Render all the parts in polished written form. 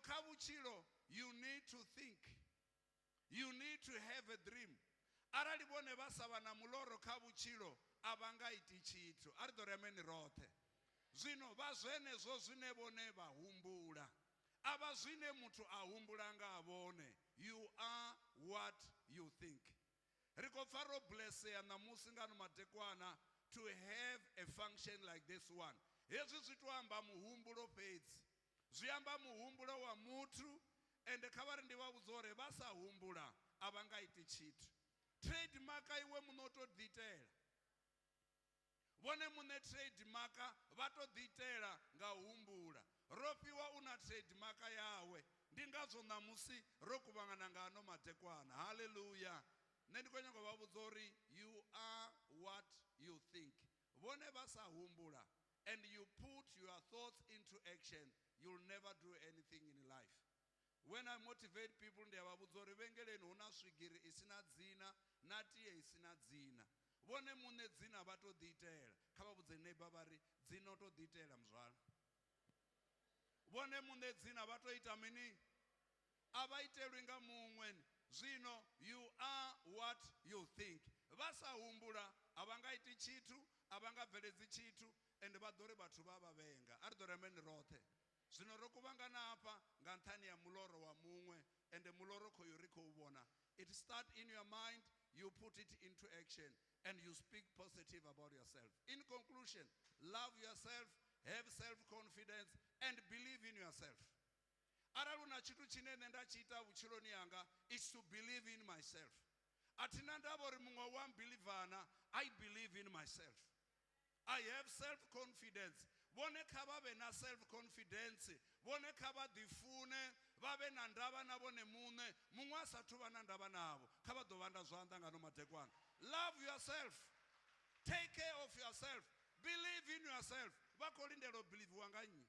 kha vhutshilo you need to think. You need to have a dream. Arali vhone vha sa vha na muloro kha vhutshilo a vha nga iti tshithu. A ri ḓo ri ameni roṱhe. Zwino vha zwenezwo zwine vhone vha humbula. A vha zwine muthu a humbula nga ha vhone. You are what you think. Ri khou pfa ro blessea ṋamusi nga ano madekwana to have a function like this one. Hezwi zwi to amba muhumbulo fhedzi. Zwi amba muhumbulo wa muthu ende kha vha ri ndi vha vhudza uri vha sa humbula a vha nga iti tshithu. Trademark iwe muṋe u to ḓiitela. Vhone muṋe trademark vha to ḓiitela nga u humbula. Rofhiwa u na trademark yawe. Ndi ngazwo ṋamusi ro kuvhangana nga ano madekwana. Haleluya. Nṋe ndi khou nyanga u vha vhudza uri you are what you think. Vhone vha sa humbula and you put your thoughts into action, you'll never do anything in life. When I motivate people ndi a vha vhudza uri vhengeleni hu na swigiri i si na dzina na tie i si na dzina. Vhone muṋe dzina vha to ḓiitela. Kha vha vhudze neighbor vha ri dzina u to ḓiitela muzwala. Vhone muṋe dzina vha to ita mini? A vha itelwi nga muṅwe. Zwino you are what you think. Vha sa humbula a vha nga iti tshithu, a vha nga bveledzi tshithu and vha ḓo ri vhathu vha vha vhenga. A ri ḓo ri amen roṱhe. Zwino ro kuvhangana hafha nga nṱhani ha muloro wa muṅwe, ende muloro khoyu ri khou vhona. It start in your mind, you put it into action and you speak positive about yourself. In conclusion, love yourself, have self-confidence and believe in yourself. Arali hu na tshithu tshine nṋe nda tshi ita vhutshiloni hanga, it's to believe in myself. A thi na ndavha uri muṅwe wa mbilivana, I believe in myself. I have self confidence. Vhone kha vha vhe na self confidence. Vhone kha vha ḓifune, vha vhe na ndavha na vhone muṋe, muṅwe a sathu vha na ndavha navho. Kha vha ḓo vhanda zwanḓa nga ano madekwana. Love yourself. Take care of yourself. Believe in yourself. Vha khou lindela u believwa nga nnyi?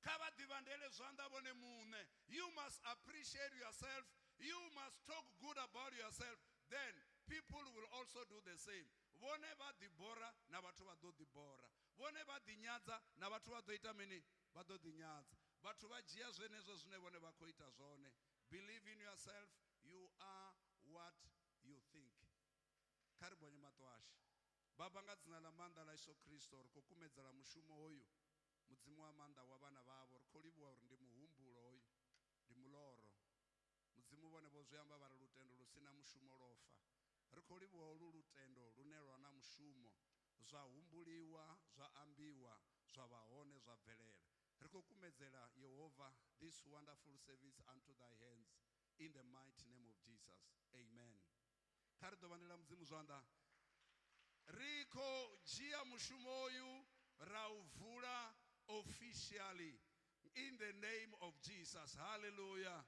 Kha vha ḓivhandele zwanḓa vhone muṋe. You must appreciate yourself. You must talk good about yourself. Then people will also do the same. Vhone vha ḓibora na vhathu vha ḓo ḓibora. Vhone vha ḓinyadza na vhathu vha ḓo ita mini? Vha ḓo ḓinyadza. Vhathu vha dzhia zwenezwo zwine vhone vha khou ita zwone. Believe in yourself. You are what you think. Kha ri bonye maṱo ashu. Baba, nga dzina ḽa maanḓa ḽa Yesu Kristo, ri khou kumedzela mushumo hoyu Mudzimu wa maanḓa wa vhana vhavho, ri khou livhuwa uri ndi muhumbulo hoyu, ndi muloro. Mudzimu vhone vho zwi amba vha ri lutendo lu si na mushumo lwo fa. Ri khou livhuwa holu lutendo lune lwa na mushumo, zwa humbuliwa, zwa ambiwa, zwa vha hone, zwa bvelela. Ri khou kumedzela Yehova this wonderful service unto thy hands in the mighty name of Jesus. Amen. Kha ri ḓo vhandela Mudzimu zwanḓa. Ri khou dzhia mushumo uyu ra u vula officially in the name of Jesus. Hallelujah.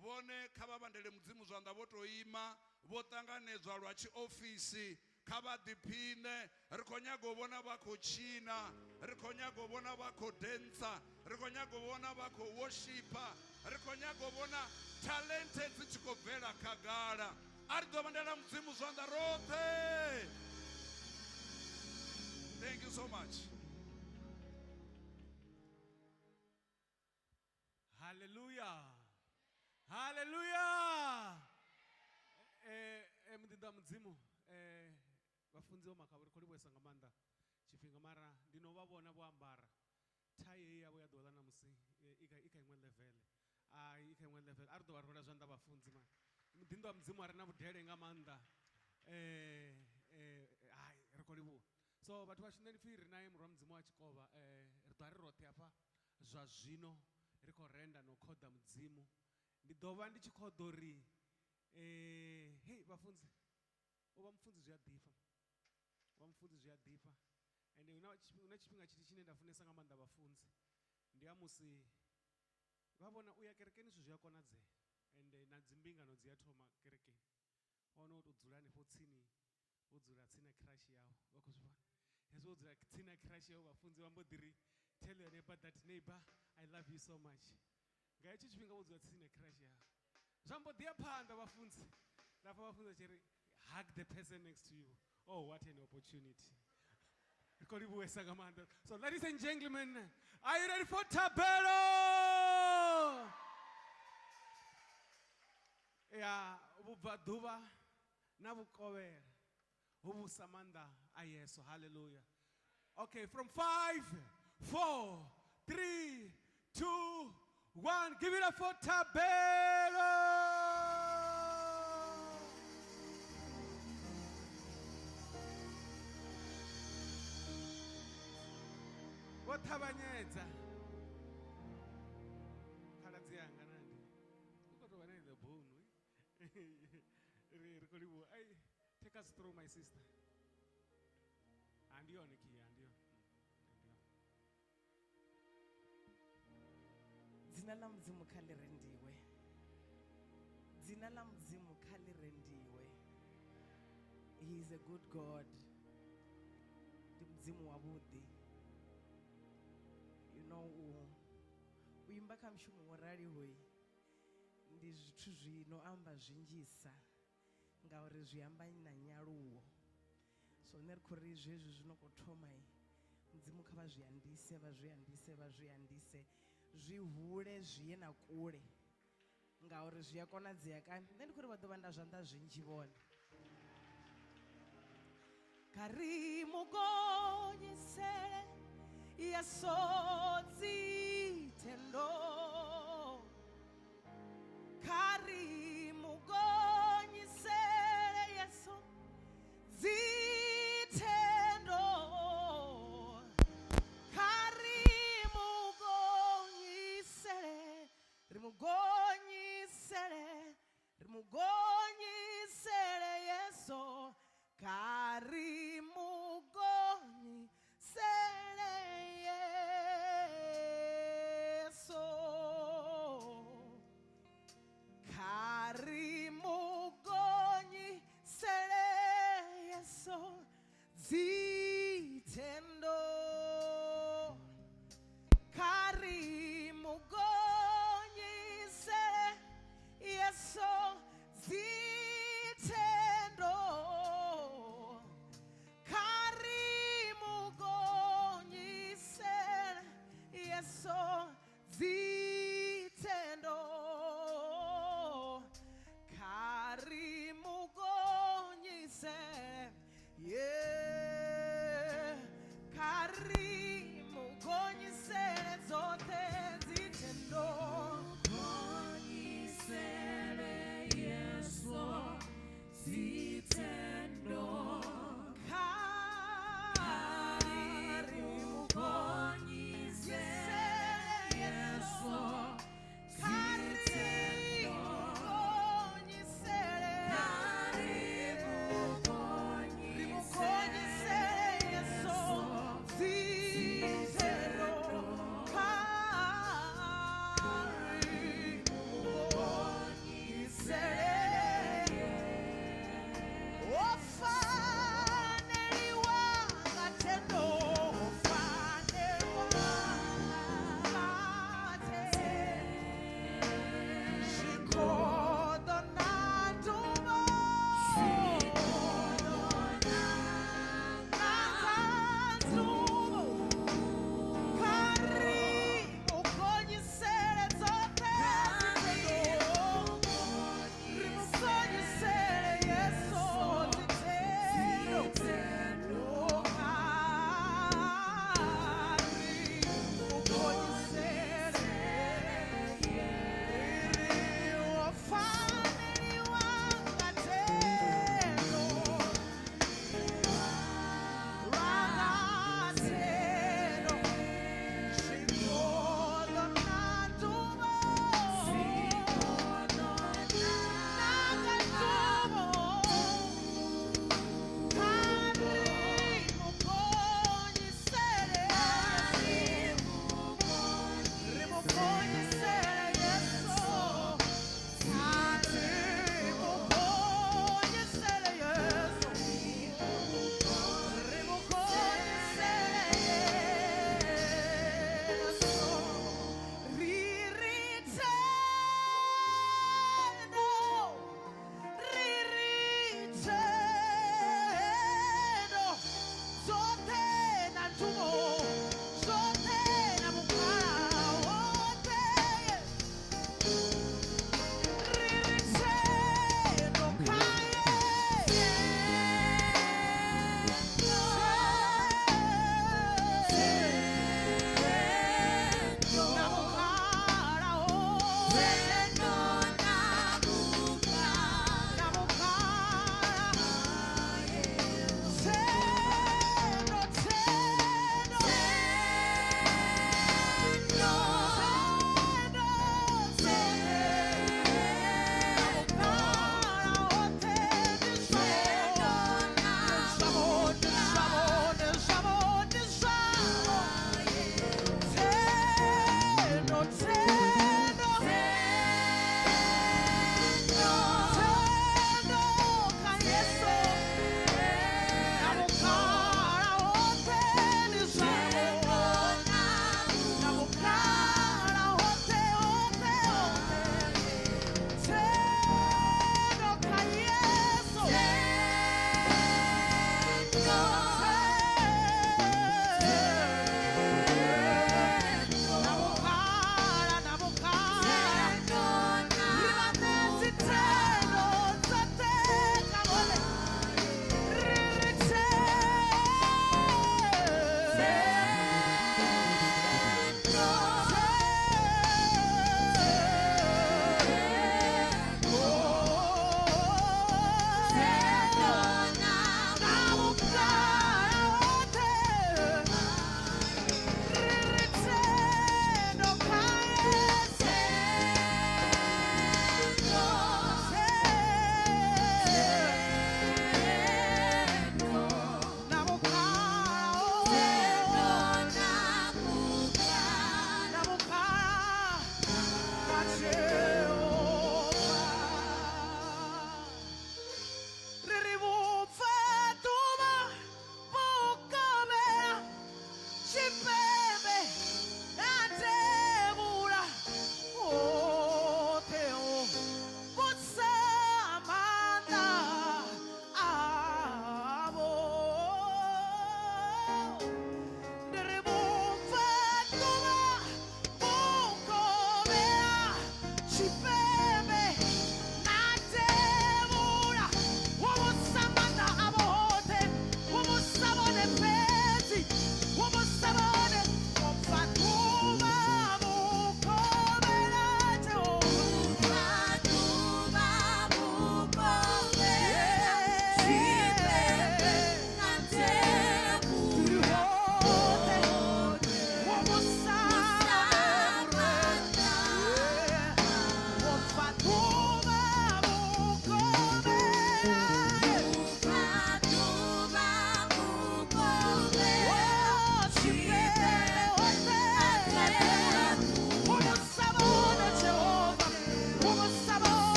Vhone kha vha vhandele Mudzimu zwanḓa vho tou ima vho ṱanganedzwa lwa tshiofisi kha vha ḓiphine ri khou nyaga u vhona vha khou tshina ri khou nyaga u vhona vha khou dentsa ri khou nyaga u vhona vha khou worshipa ri khou nyaga u vhona talente dzi tshi khou bvela khagala a ri ḓo vhandela mudzimu zwanḓa roṱhe thank you so much Hallelujah. Hallelujah. Eh eh muḓinḓa wa Mudzimu eh vhafunzi vho Makhavhu ri khou livhuwesa nga maanḓa tshifhinga mara ndi no vha vhona vho ambara thai heyi yavho ya ḓuvha ḽa ṋamusi eh, i kha i kha iṅwe level ai i kha iṅwe level a ri ḓo vha rwela zwanḓa vhafunzi mani muḓinḓa wa Mudzimu a re na vhudele nga maanḓa eh eh hai ri khou livhuwa so vhathu vhashu nṋe ndi pfhi ri naye murwa Mudzimu wa tshikovha eh ri ḓo a ri roṱhe hafha Zwa zwino ri khou renda na u khoḓa Mudzimu. Ndi ḓo vha ndi tshi khoḓa uri, eh, hei vhafunzi, u vha mufunzi zwi a ḓifha. U vha mufunzi zwi a ḓifha. Ende hu na hu na tshifhinga tshithihi tshine nda funesa nga maanḓa vhafunzi. Ndi ha musi vha vhona u ya kerekeni zwithu zwi a konadzea ende na dzimbingano dzi a thoma kerekeni. Wa wana wo tou dzula hanefho tsini wo dzula tsini na crush yau vha khou zwi vhona hezwi wo dzula tsini na crush yau vhafunzi vha mbo ḓi ri tell your neighbor that neighbor i love you so much nga hetsho tshifhinga wo dzula tsini na crush yau zwa mbo ḓi ya phanḓa vhafunzi nda pfa vhafunzi vha tshi ri hug the person next to you oh what an opportunity ri khou livhuwesa nga maanḓa so ladies and gentlemen are you ready for thabelo Vhubvaḓuvha na vhukovhela hu vhusa maanḓa a Yesu. Hallelujah. Okay, from 5, 4, 3, 2, 1. Give it up for Thabelo. Vho ṱavhanyedza. Khaladzi yanga nandi. U khou tou vha na in the bone. Ri khou livhuwa. Ai, take us through, my sister. Ah, ndi yone key, ah, ndi yone. Ndi yone. Dzina ḽa Mudzimu kha ḽi rendiwe. Dzina ḽa Mudzimu kha ḽi rendiwe. He is a good God. Ndi Mudzimu wavhuḓi. You know, u imba kha mushumo wo raliho ndi zwithu zwi no amba zwinzhisa ngauri zwi amba na nyaluwo. So nṋe ri khou ri zwezwi zwi no khou thoma, Mudzimu kha vha zwi andise, vha zwi andise, vha zwi andise, zwi hule zwi ye na kule, ngauri zwi a konadzea kani. Nṋe ndi khou ri vha ḓo vha nda zwanḓa zwinzhi vhone. Kha ri mugonyisele Yesu dzithendo, kha ri mugonyisele Yesu dzithendo, kha ri mugonyisele, ri mugonyisele, ri mugonyisele Yesu, kha ri mugonyisele Yesu, kha ri mugonyisele Yesu dzithendo, kha ri mugonyisele Yesu dzithendo, kha ri mugonyisele Yesu dzithendo, kha ri mugonyisele, yeah, kha ri mugonyisele dzoṱhe dzithendo. Gonyisele Yesu dzithendo, Kha ri mugonyisele Yesu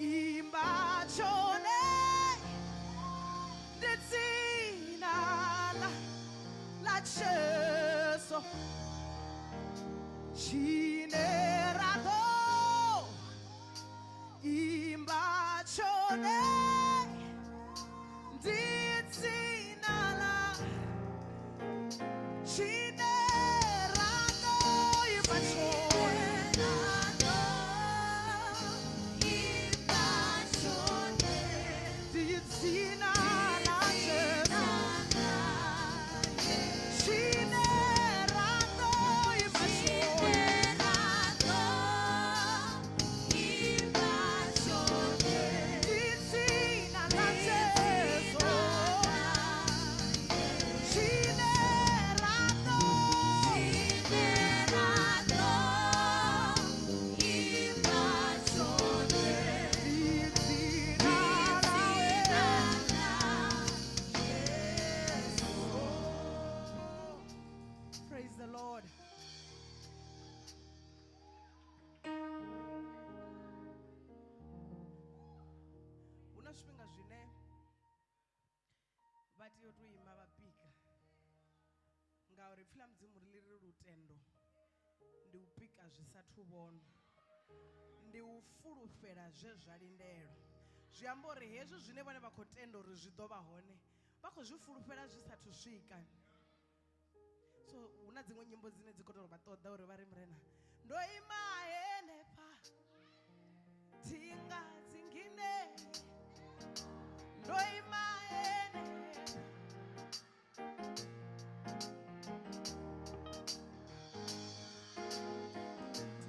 Imbacione. Vha tea u tou ima vha pika ngauri pfhi ḽa mudzimu ri ḽi ri lutendo ndi u pika zwi sathu vhonwa ndi u fulufhela zwe zwa lindelwa zwi amba uri hezwi zwine vhone vha khou tenda uri zwi ḓo vha hone vha khou zwi fulufhela zwi sathu swika so hu na dziṅwe nyimbo dzine dzi khou tou vha ṱoḓa uri vha ri murena ndo ima henefha thinga dzingine ndo ima henefha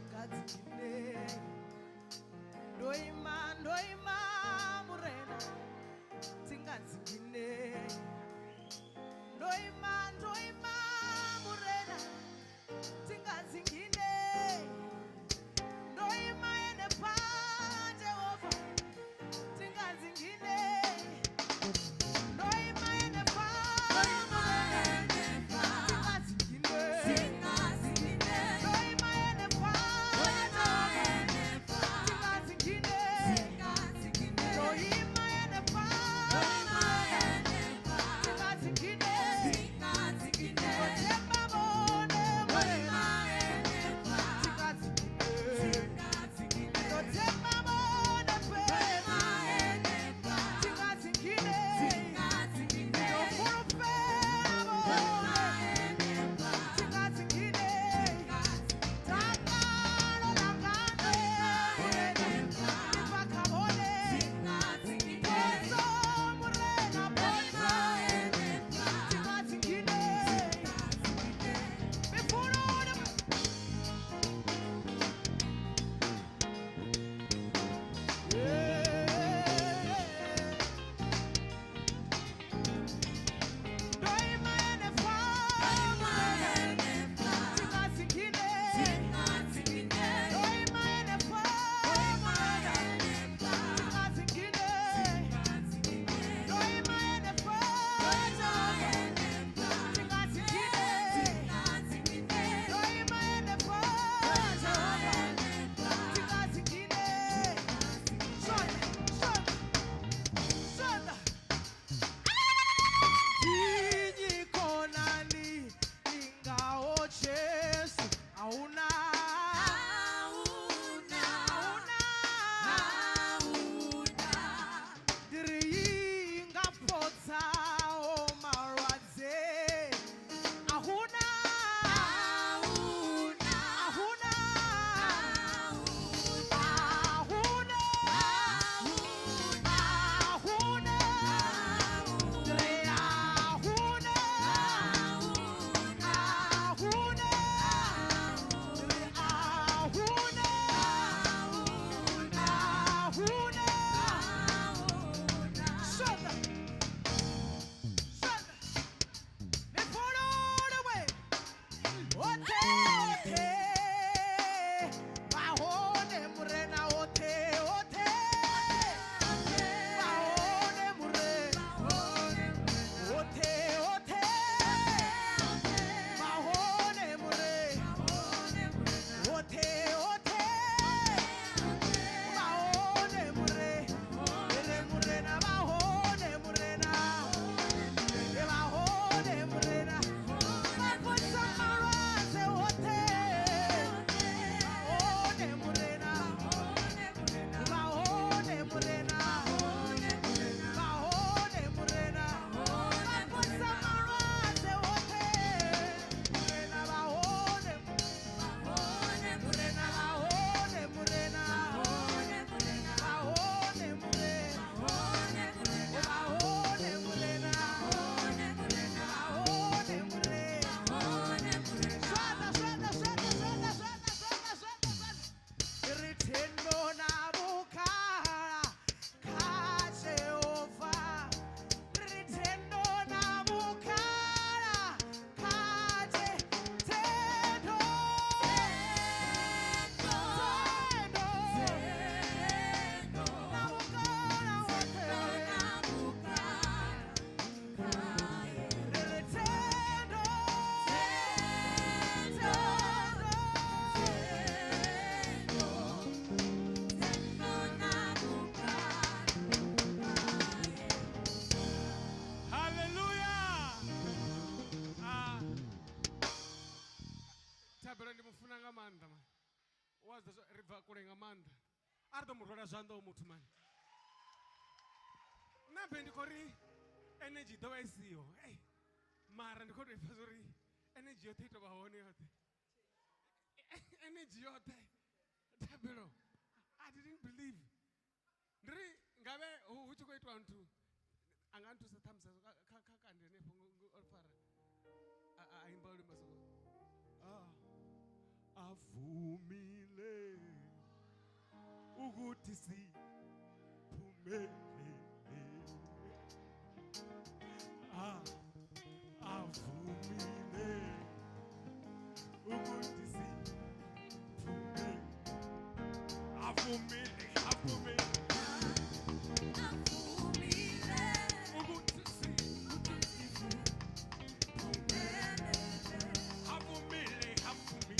thinga dzingine ndo ima ndo ima murena thinga dzingine ndo ima ndo ima murena thinga dzingine ndo ima henefha Jehova thinga dzingine vhudza ri bva kule nga maanḓa. A ri ḓo mu rwela zwanḓa o muthu mani. Nṋe be ndi khou ri energy i ḓo vha i siho. Ei, mara ndi khou tou ipfa uri energy yoṱhe i tou vha hone yoṱhe. Energy yoṱhe. Thabelo. I didn't believe. Ndi ri ngavhe hu tshi khou itwa nthu a nga nthusa ṱhamusi kha kha kande henefho o fara a imba luimba soko avumile ukuthi siphumelele avumile ukuthi siphumelele avumile avumile avumile avumile.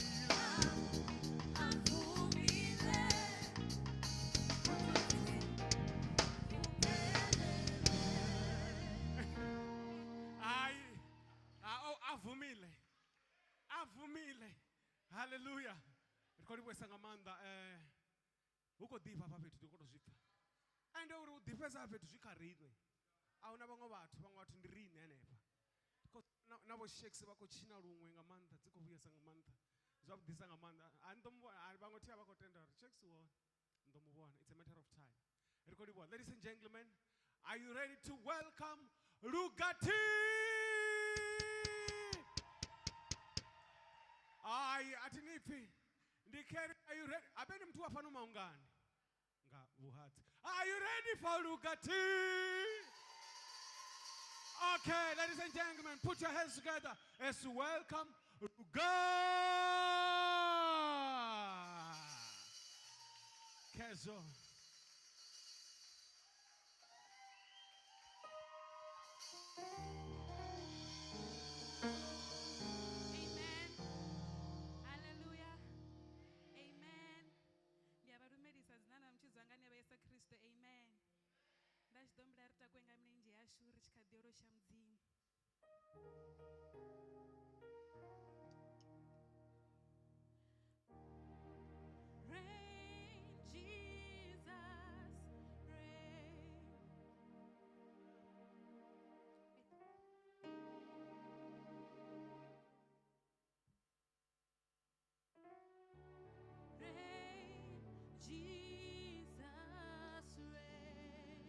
Hayi, oh, avumile avumile. Haleluya. Ri khou livhuwesa nga maanḓa. Hu khou ḓifha hafha fhethu, ndi khou tou zwi pfa. Ende uri u ḓifhesa hafha fhethu zwi kha riṋe, a huna vhaṅwe vhathu, vhaṅwe vhathu ndi riṋe hanefha. Na vho Shakes vha khou tshina luṅwe nga maanḓa, dzi khou vhuyesa nga maanḓa, zwavhuḓisa nga maanḓa. A ni ḓo mu vhona, vhaṅwe thi a vha khou tenda uri Shakes u hone, ni ḓo mu vhona. It's a matter of time. Ri khou livhuwa. Ladies and gentlemen, are you ready to welcome Lugati? Ai, a thi ni pfi. Ndi Kerry, are you ready? Habe ndi muthu wa fhano Maungani nga vhuhadzi. Are you ready for Lugati? Okay, ladies and gentlemen, put your hands together as we welcome Luga. Kezo. Amen. Hallelujah. Amen. Ndi a vha lumelisa dzina ḽa mutshidzi wanga ne vha Yesu Kristo. Amen. Nda tshi ḓo humbela ri takuwe nga milenzhe yashu ri tshi kha ḓi losha Mudzimu. Reign, Jesus, reign. Reign, Jesus, reign.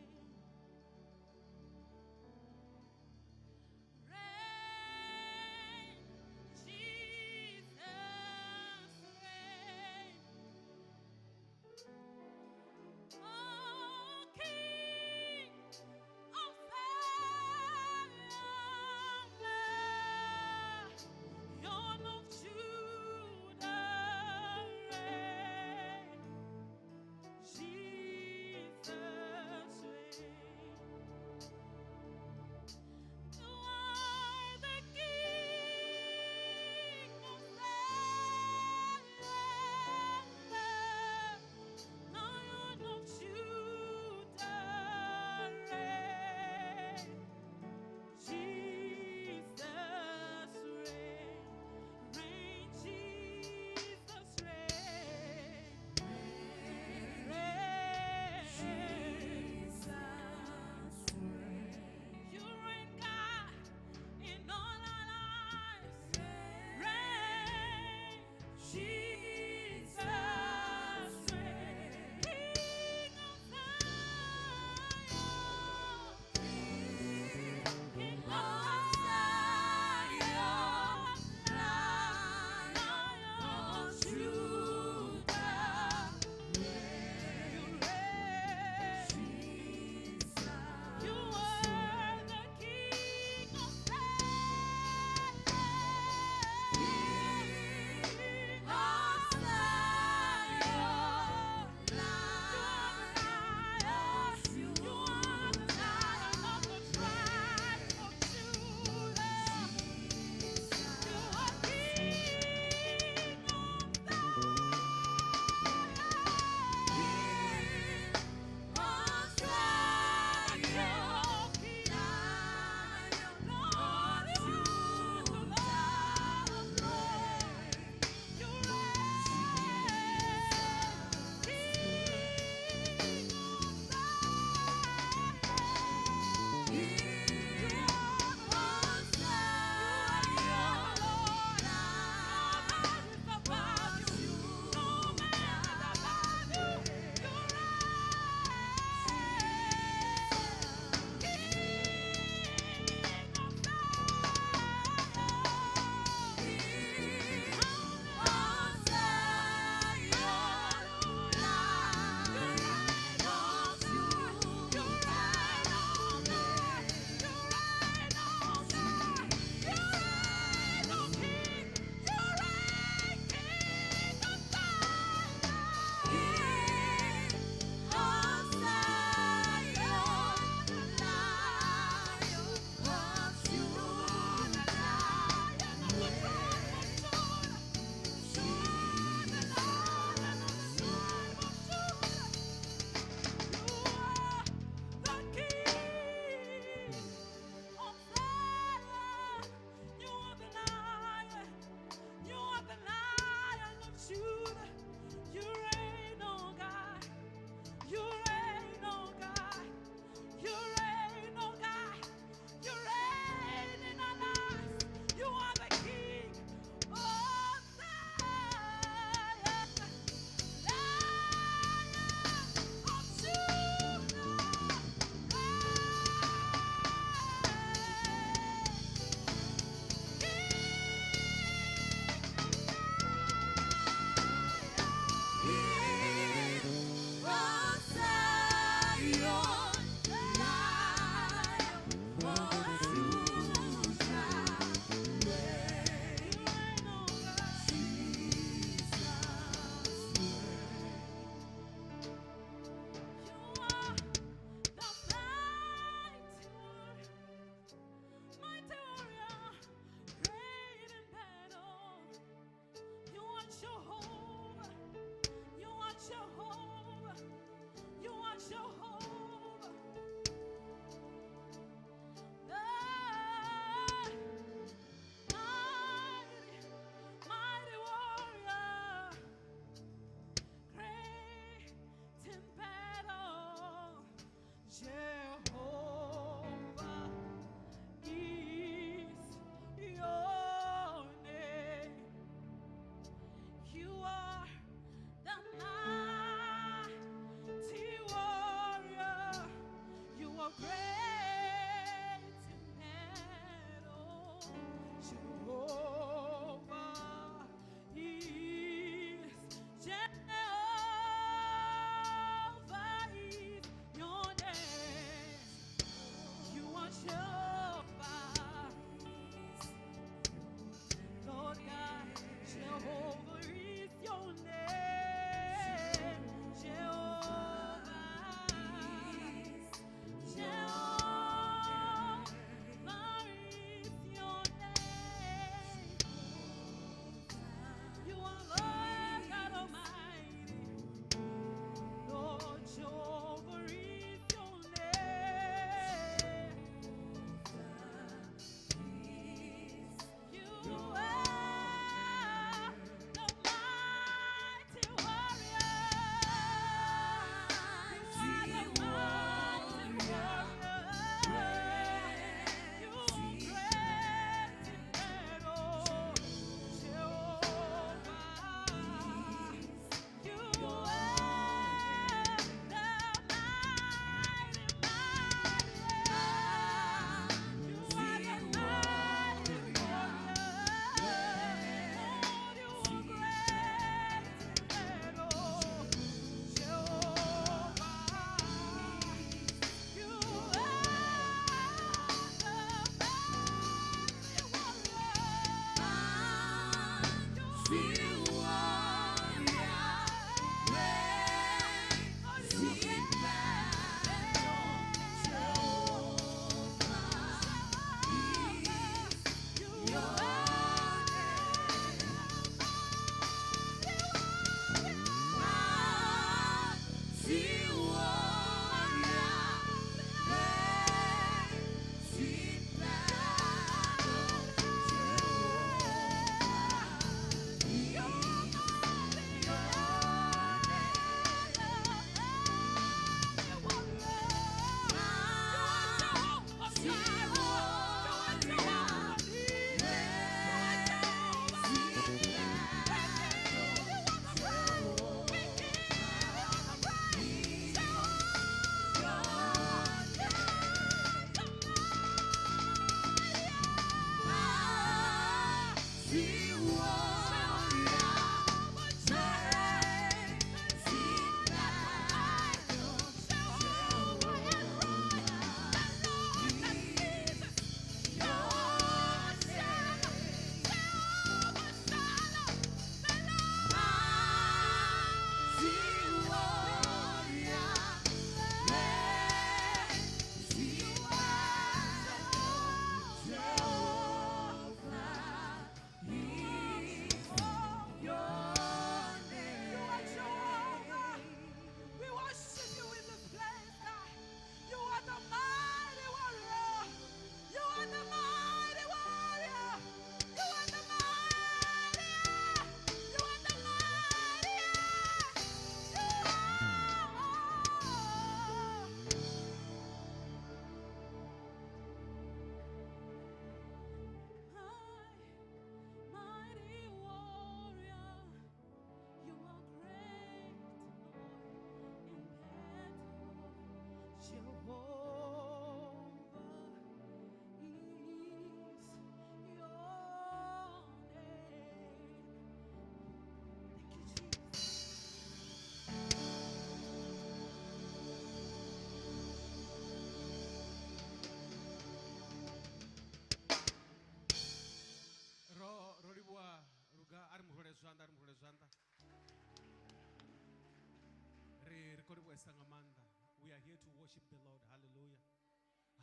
livhuwesa nga maanḓa. We are here to worship the Lord. Hallelujah.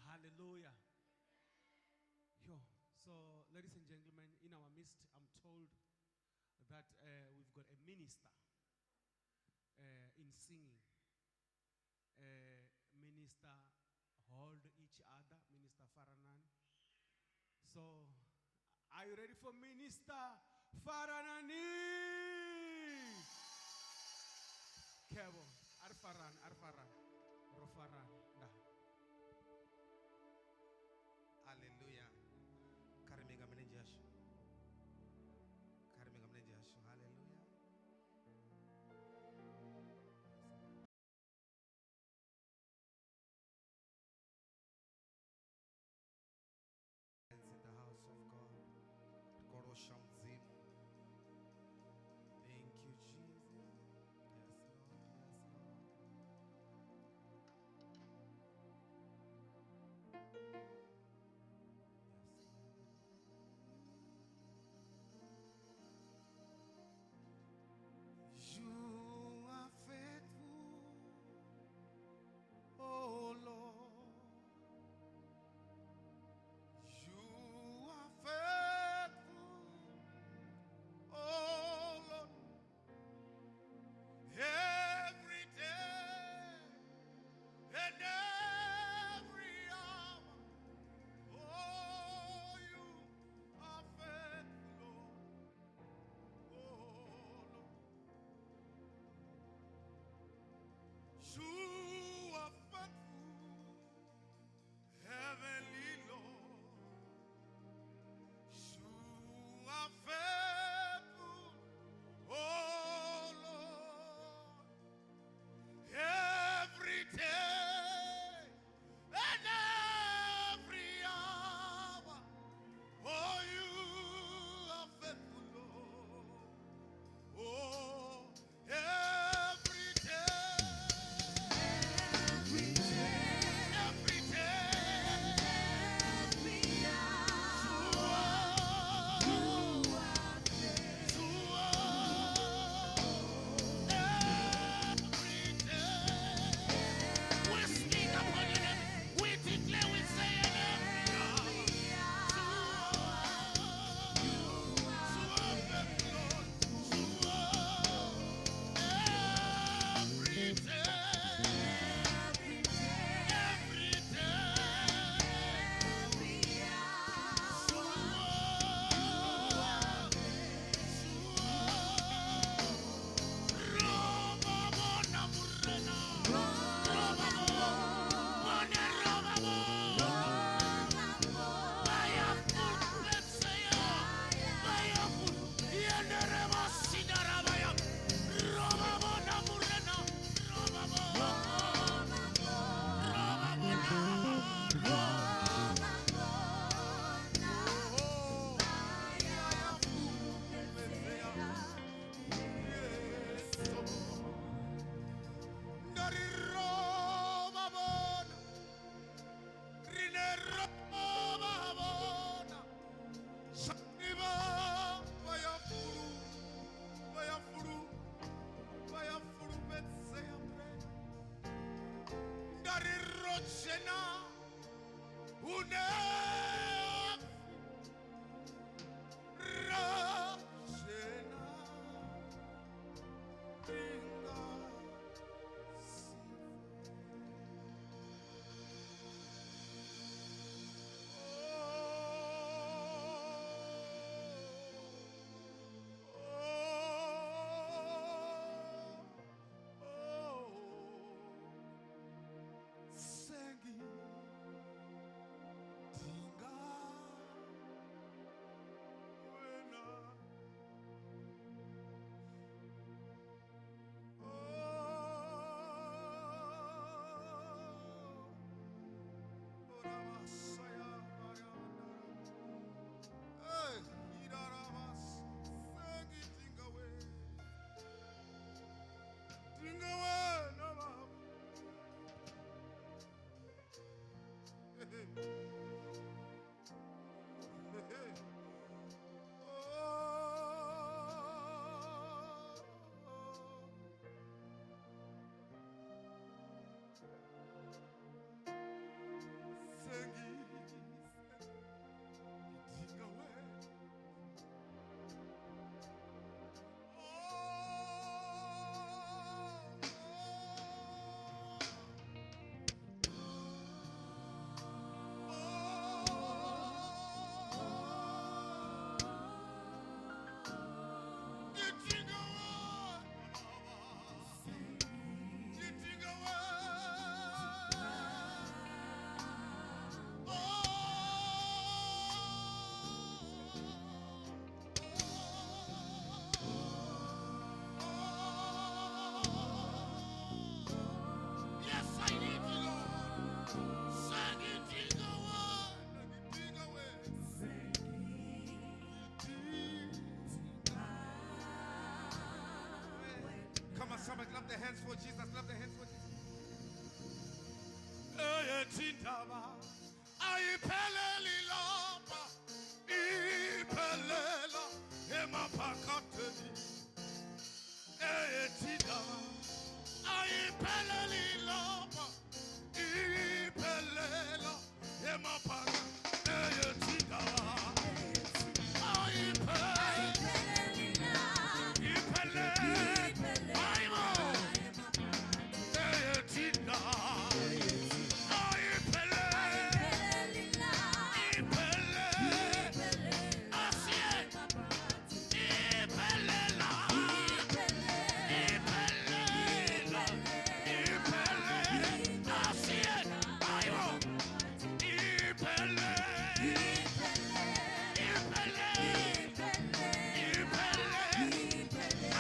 Hallelujah. Yo, so ladies and gentlemen, in our midst, I'm told that we've got a minister in singing. Minister Hold Each Other, Minister Faranani. So, are you ready for Minister Faranani? Kebo, Arfaran, Arfaran, Rofaran, da. Hallelujah. Kha ri ime nga milenzhe yashu. Kha ri ime nga milenzhe yashu. Hallelujah. In the house of God. Ri khou losha Mudzimu. Thank you, Jesus. Yes, Lord. Yes, Lord. Ethi indaba ayipheleli lapha, iphelela emaphakatheni. Ethi indaba ayipheleli lapha, iphelela emaphakatheni. Ethi indaba ayipheleli, iphelele, hayibo. Ethi indaba ayipheleli, iphelele, asiye, iphelela, iphelela, iphelele, asiye, hayibo. Iphelele, iphelele, iphelele,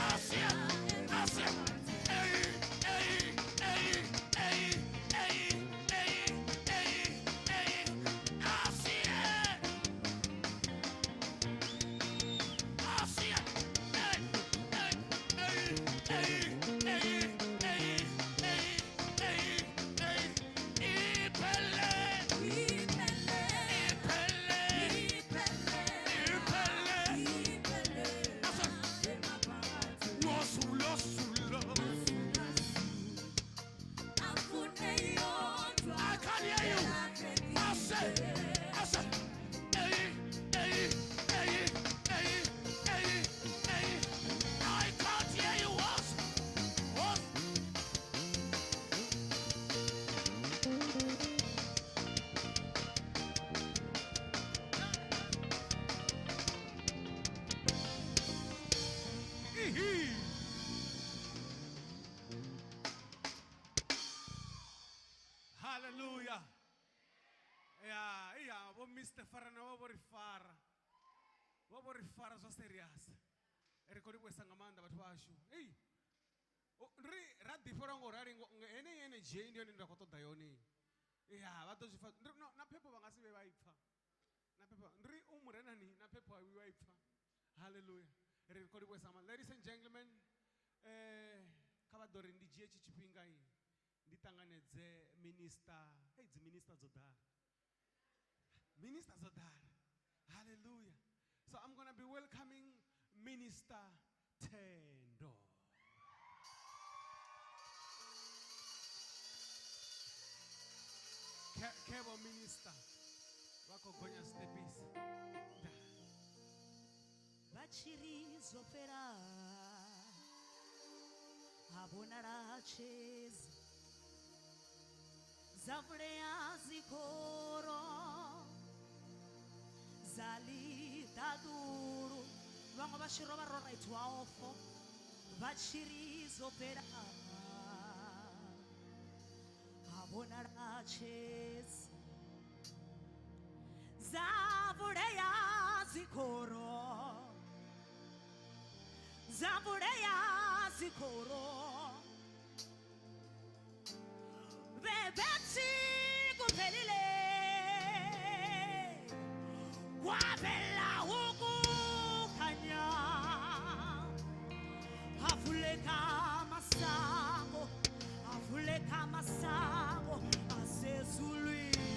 asiye, asiye. Ey, ey, ey, ey, ey, ey, ey, ey, asiye. Asiye. Ey, ey, ey, ey, ey, ey, ey, ey, ey, iphelele, iphelele, iphelele. Asiye. Wasula, sula. I can't hear you. I say, hey, hey, hey, hey, hey, hey. I can't hear you. What? What? Ihi. Hallelujah. Ya, iya, vho Mr. Farana vho vho ri fara. Vho vho ri fara zwa serious. Ri khou livhuwesa nga maanḓa vhathu vhashu. Ei. Ndi ri ra ḓifhelwa ngo rali heneyi energy ndi yone nda khou ṱoḓa yone. Ya, vha ḓo zwi pfa. Ndi ri, no, na phepho vha nga si vhe vha i pfa. Na phepho, ndi ri u murenani na phepho a vha i pfa. Hallelujah. Ri khou livhuwesa nga maanḓa. Ladies and gentlemen, kha vha ḓo ri ndi dzhie tshi tshifhinga i ndi ṱanganedze minister. Hey, dzi minister dzo ḓala. Minister dzo ḓala. Hallelujah. So I'm going to be welcoming Minister Thendo. Kebo minister. Vha khou gonya stepisi. Nda. Vha tshi ri zwo fhela, ha vhonala tshedzi, dza vulea dzikhoro dza ḽiṱaḓulu. Vhaṅwe vha tshi ro vha ro raithiwa ofo, vha tshi ri zwo fhela, ha vhonala tshedzi, dza vulea dzikhoro, dza vulea dzikhoro. Bebethi kuphelile, kwavela ukukhanya, avuleka amasango, avuleka amasango asezulwini.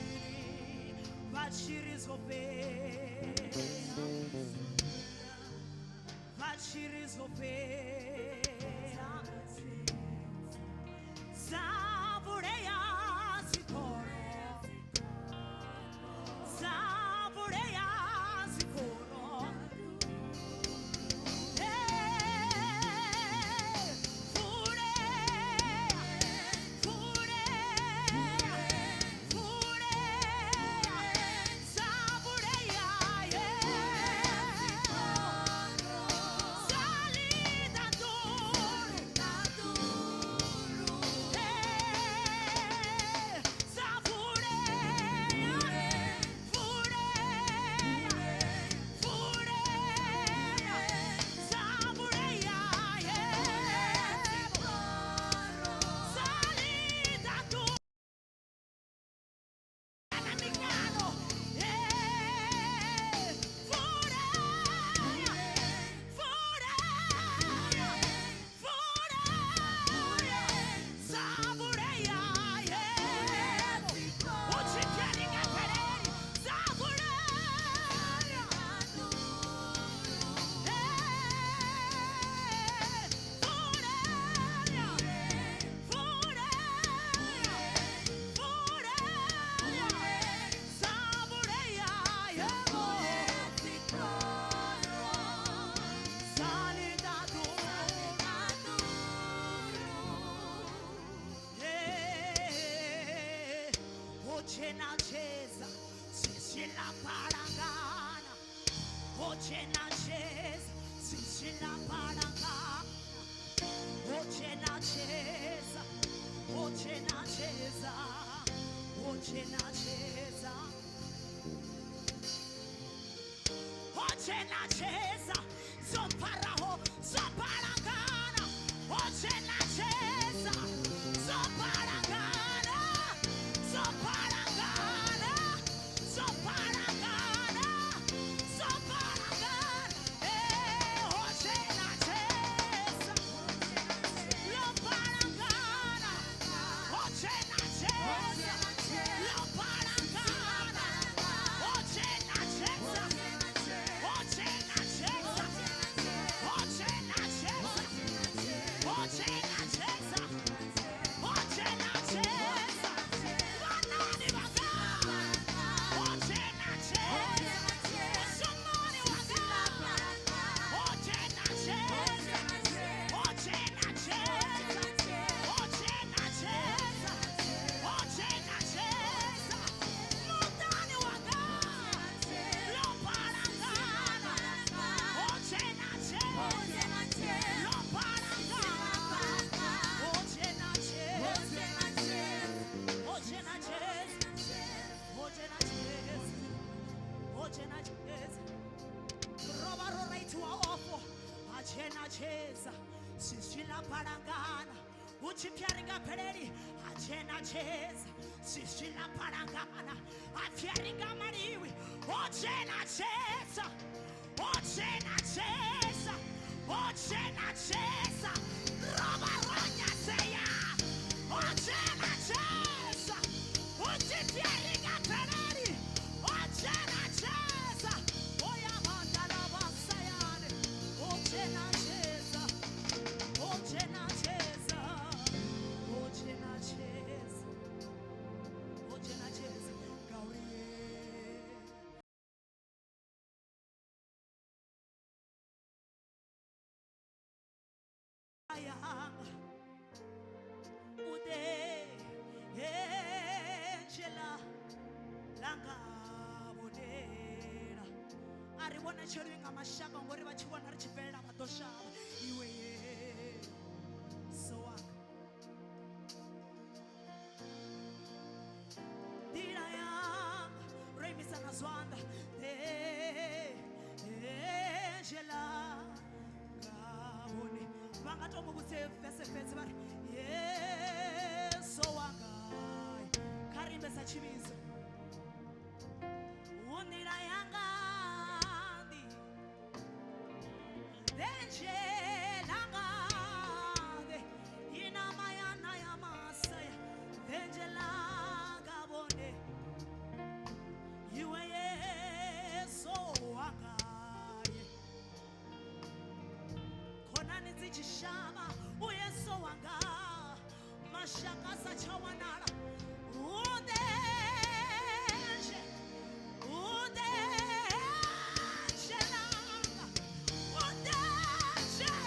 Vha tshi ri zwo fhela, vha tshi ri zwo fhela, dza vulea dzikhoro, dza vulea dzikhoro. Hey, ḽa balangana. Ho dzhena tshedza, swiswi ḽa balangana. Ho dzhena tshedza, ho dzhena tshedza, ho dzhena tshedza. Ho dzhena tshedza, zwo mpfaraho zwa balangana. Ho dzhena tshedza, zwo balangana, zwo balangana, zwo balangana, zwo balangana. Eh, ho dzhena tshedza, ḽo balangana. Ho dzhena tshedza, ḽo balangana. Ho dzhena tshedza, ho dzhena tshedza, ho dzhena tshedza, ho dzhena tshedza, ho dzhena tshedza. Vhanani vhanga, ho dzhena tshedza. Mushumoni wanga, ho dzhena tshedza, ho dzhena tshedza, ho dzhena tshedza, ho dzhena tshedza. Muṱani wanga, ḽo balangana. Ho dzhena tshedza, ḽo balangana. Ho dzhena tshedza, ho dzhena tshedza, ho dzhena tshedza, ho dzhena tshedza. Ro vha ro raithiwa ofo, ha dzhena tshedza, swiswi ḽa balangana. Hu tshi pfi a ri nga bveleli, ha dzhena tshedza, swiswi ḽa balangana. Ha pfi a ri nga maliwi, ho dzhena tshedza, ho dzhena tshedza, ho dzhena tshedza. Ro vha ro nyadzea, ho dzhena tshedza. Hu tshi pfi a ri nga bveleli, ho dzhena tshedza. Ho ya vhandala vhasayane, ho dzhena tshedza, ho dzhena tshedza, ho dzhena tshedza, ho dzhena tshedza. Ngauri yanga ude henzhela langa vhonela. A ri vhonetshelwi nga mashango ngori vha tshi vhona ri tshi bvelela vha ḓo shavha. Iwe Yesu wanga, nḓila yanga ro imisa na zwanḓa. Henzhela nga vhone. Vha nga to mu vhudze vese fhedzi vha ri Yesu wanga. Kha ri imbe sa tshivhidzo. Hu nḓila yanga ndi Denzhela ngave inamayana ya masaya. Denzhela ngavone iwe Yesu wangaye. Khonani dzi tshi shavha u Yesu wanga, mashaka sa tsha wanala. Udenje, udenjelanga, udenjelanga.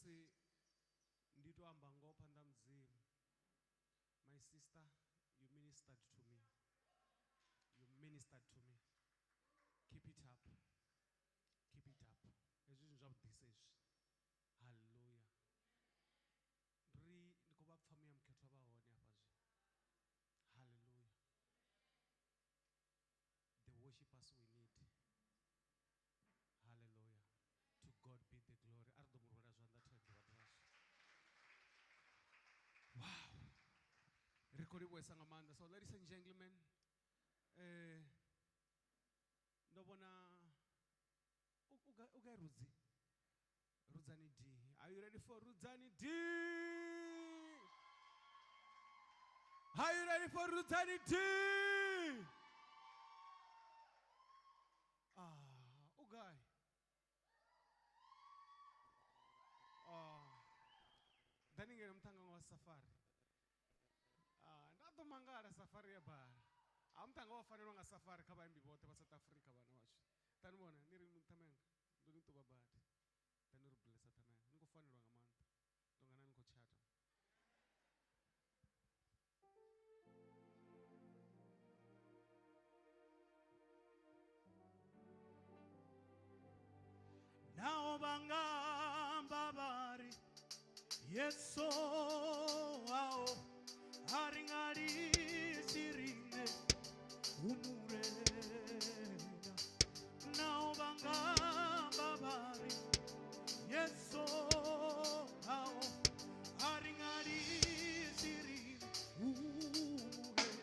Ṋamusi ndi to amba ngoho phanḓa ha Mudzimu. My sister, you ministered to me. You ministered to me. Keep it up. Keep it up. Hezwi zwithu zwavhuḓisa hezwi. Hallelujah. Ri ndi khou vha pfa muya mukhethwa vha hone hafha zwino. Hallelujah. The worshipers we need. Hallelujah. To God be the glory. A ri ḓo mu rwela zwanḓa thendo vhathu vhashu. Wow. Ri khou livhuwesa nga maanḓa. So ladies and gentlemen, ndo vhona u gai Rudzi? Rudzani D. Are you ready for Rudzani D? Are you ready for Rudzani D? Ah, u gai? Ah. Ḓani ngeno muṱhannga wa safari. Ah, nda ḓo mangala safari ya bala. A muṱhannga wa fanelwa nga safari kha vhaimbi vhoṱhe vha South Africa vhana vhashu. Ḓani vhone ni ri muṱhamenga ndo ni ṱuvha badi. Ḓani ri blessa ṱhamenga. Ni khou fanelwa nga maanḓa. Tonga na ni khou tshata. Naho vha nga amba vha ri Yesu ao a ri nga litshi riṋe hu Murena. Naho vha nga amba vha ri Yesu ao a ri nga litshi riṋe hu Murena.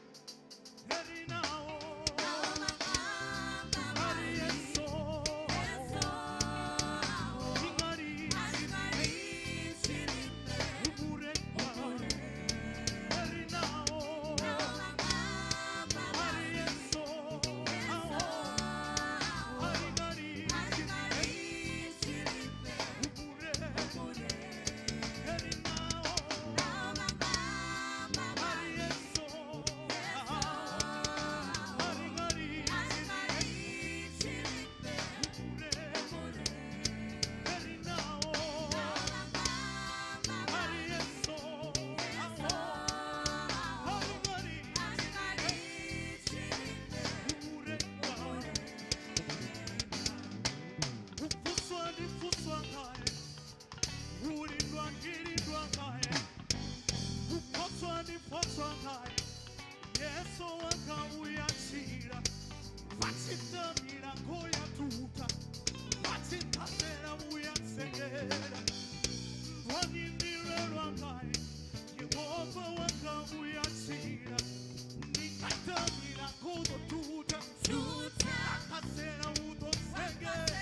Ri naho vha ri Yesu Yesu wanga uyatshila vhatshita milango ya tuta vhatshitapela uyatsengela ndwani ndilelwa ngaye Yehova wanga uyatshila ndikata milango ḓo tuta akasela u ḓo tsengela.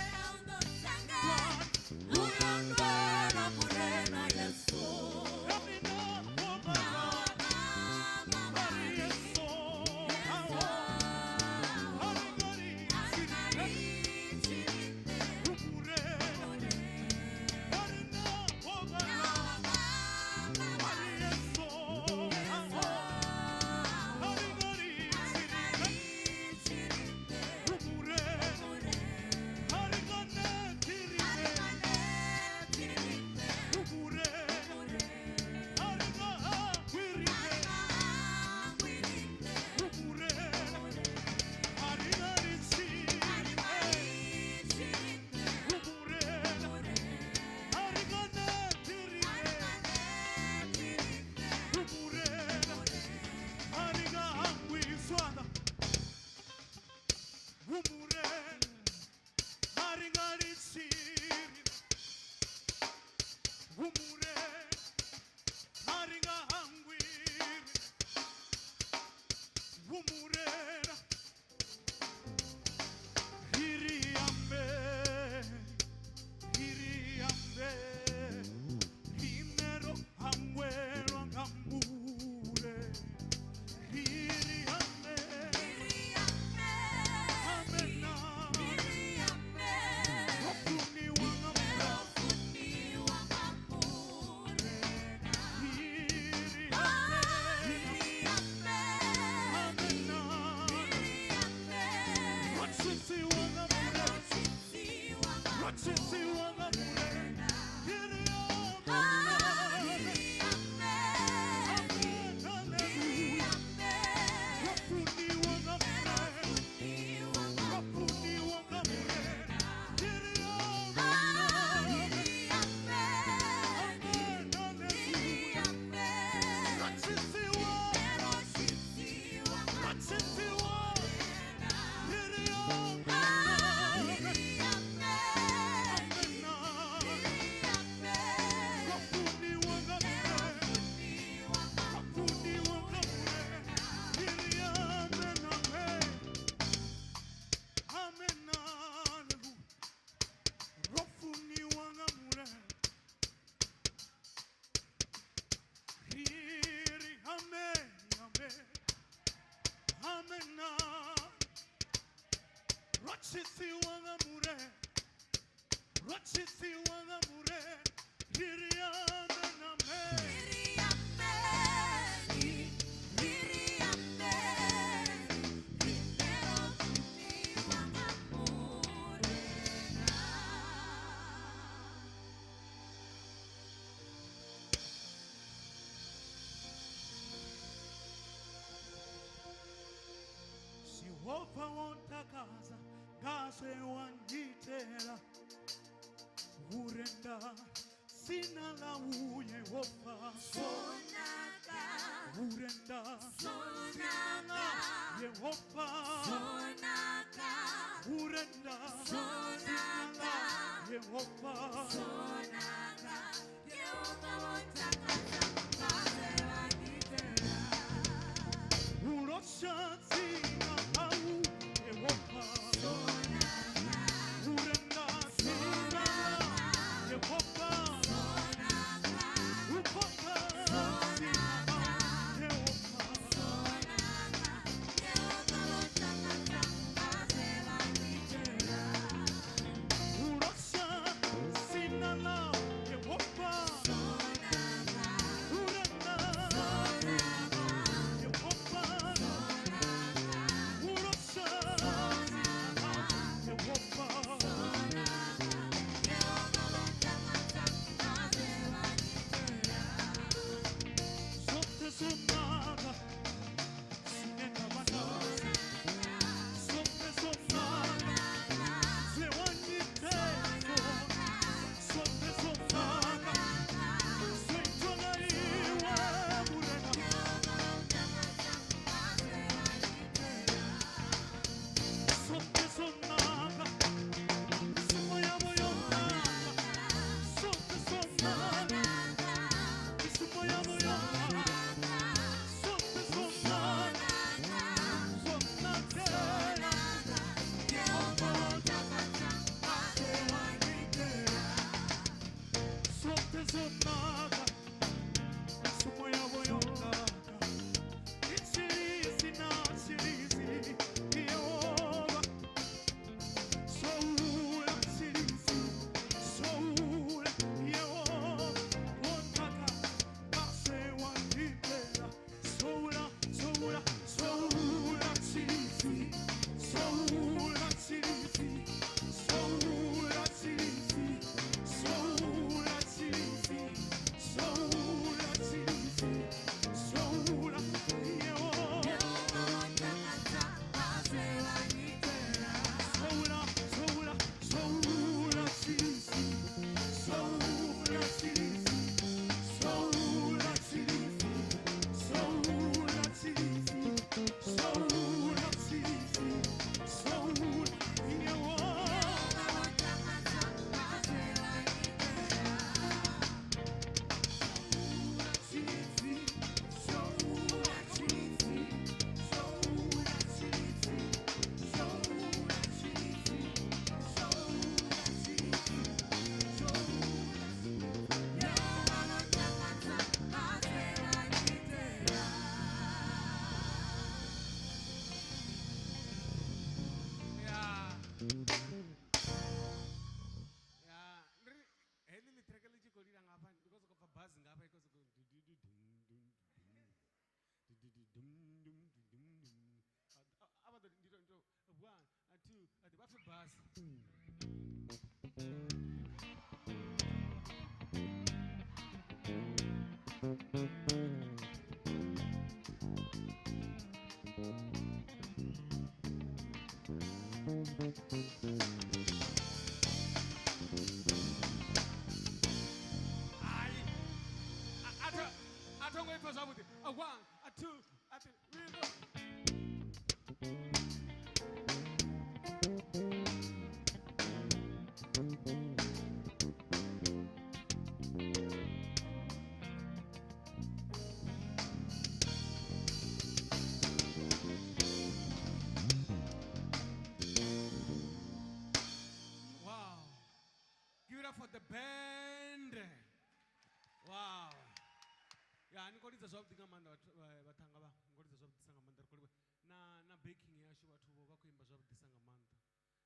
Rochisiwa nga mure, rochisiwa nga mure, riri amen amen. Riri amen, riri amen, rinero tshisiwa nga murena. Jehova wontakaza ngase wangitela urenda sina la uYehova Sonaka, urenda sonaka, Yehova sonaka, urenda sonaka, Yehova sonaka. Yehova wontakaza ngase wangitela. urosha sina au Yehova Sonaka, urenda sina Yehova sonaka, upaka sina Yehova sonaka. Yehova wontakaza ngase wangitela. urosha sina la Yehova Sonaka, urenda sonaka, Yehova sonaka. urosha Yehova zote zonaka sinena bana zote zonaka zewanyitezo zote zonaka zeitwangaiwe murena zote zonaka misimo yabo yonaka zote zonaka misimo yabo yonaka zote zonaka zonakela zote zonaka misimo yabo yonaka itshilisi na tshilisi Yehova soula tshilisi soula Yehova wontaka base wangitela soula soula soula tshilisi soula tshilisi soula tshilisi soula tshilisi soula tshilisi soula Yehova Soula, soula, soula, tshilisi, soula, tshilisi, soula, tshilisi, soula, tshilisi, soula, tshilisi, soula, Yehova. Tshilisi, soula, tshilisi, soula, tshilisi, soula, tshilisi, soula, tshilisi, soula. Ya. Ya, ndi ri heḽi ḽiṱhireke ḽi tshi khou lila nga hafha ndi khou sokou pfa bazi nga hafha i khou sokou du du du dum dum dum du du du dum dum du dum dum. A vha ḓo ndi to 1 2 3 vha pfe bazi. Hai. A tho ngo ipfa zwavhuḓi. A 1 a 2 a 3 we go. Wow. Give it up for the band. Wow. Ya ni khou lidza zwavhuḓi nga maanḓa vhathu vhaṱhanga vha ni khou lidza zwavhuḓisa nga maanḓa ri khou livhuwa na na backing yashu vhathu vho vha khou imba zwavhuḓisa nga maanḓa.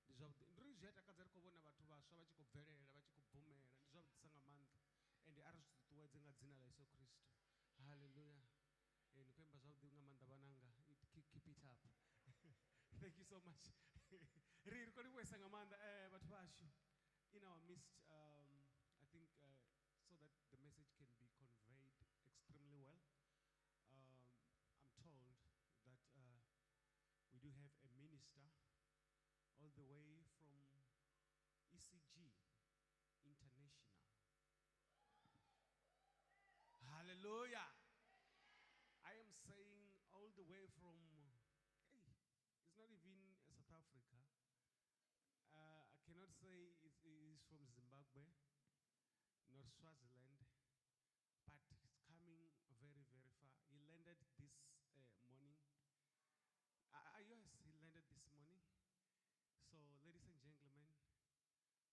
Ndi Ndi zwavhuḓi, ndi ri zwi a takadza ri khou vhona vhathu vhaswa vha tshi khou bvelela, vha tshi khou bvumela. Ndi zwavhuḓisa nga maanḓa, ende a ri zwi ṱuṱuwedze nga dzina ḽa Yesu Kristo. Haleluya. Ni khou imba zwavhuḓi nga maanḓa vhananga. Keep it up. Thank you so much. Ri khou livhuwesa nga maanḓa vhathu vhashu. In our midst, I think so that the message can be conveyed extremely well, I'm told that we do have a minister all the way from ECG International. Hallelujah. I am saying all the way from, hey, it's not even South Africa. I cannot say it is from Zimbabwe, nor Swaziland, but it's coming very, very far. He landed this morning. Yes, he landed this morning. So, ladies and gentlemen,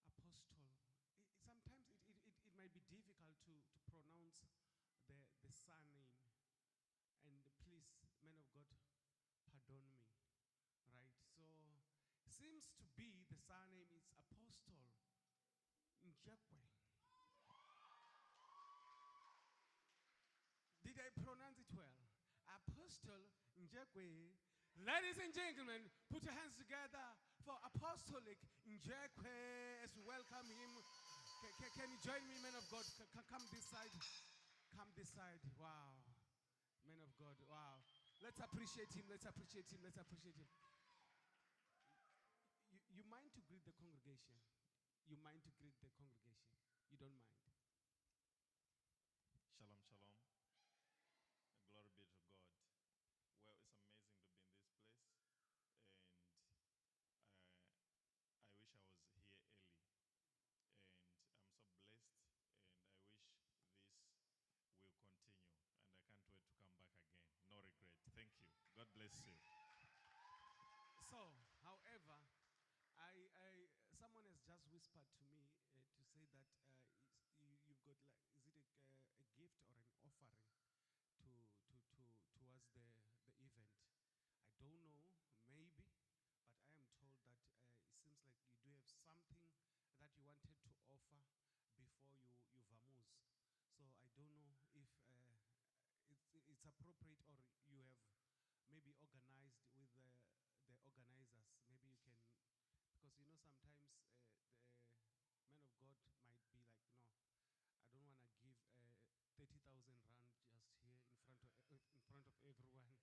Apostle, sometimes it might be difficult to pronounce the surname. And please, man of God, pardon me. Right? So, seems to be the surname is Apostle Njekwe. Did I pronounce it well? Apostle Njekwe. Ladies and gentlemen, put your hands together for Apostolic Njekwe as we welcome him. Can you join me, man of God? Come this side. Come this side. Wow. Man of God. Wow. Let's appreciate him. Let's appreciate him. Let's appreciate him. You mind to greet the congregation? You mind to greet the congregation? You don't mind? Shalom, shalom. Glory be to God. Well, it's amazing to be in this place, and I wish I was here early. And I'm so blessed, and I wish this will continue. And I can't wait to come back again. No regret. Thank you. God bless you. So, however, someone has just whispered to me to say that you've got, like, is it a gift or an offering towards the event? I don't know, maybe, but I am told that it seems like you do have something that you wanted to offer before you vamoose. So I don't know if it's appropriate, or you have maybe organized with the organizers. Maybe you can, because sometimes the man of God might be like, no, I don't want to give 30,000 rand just here in front of everyone,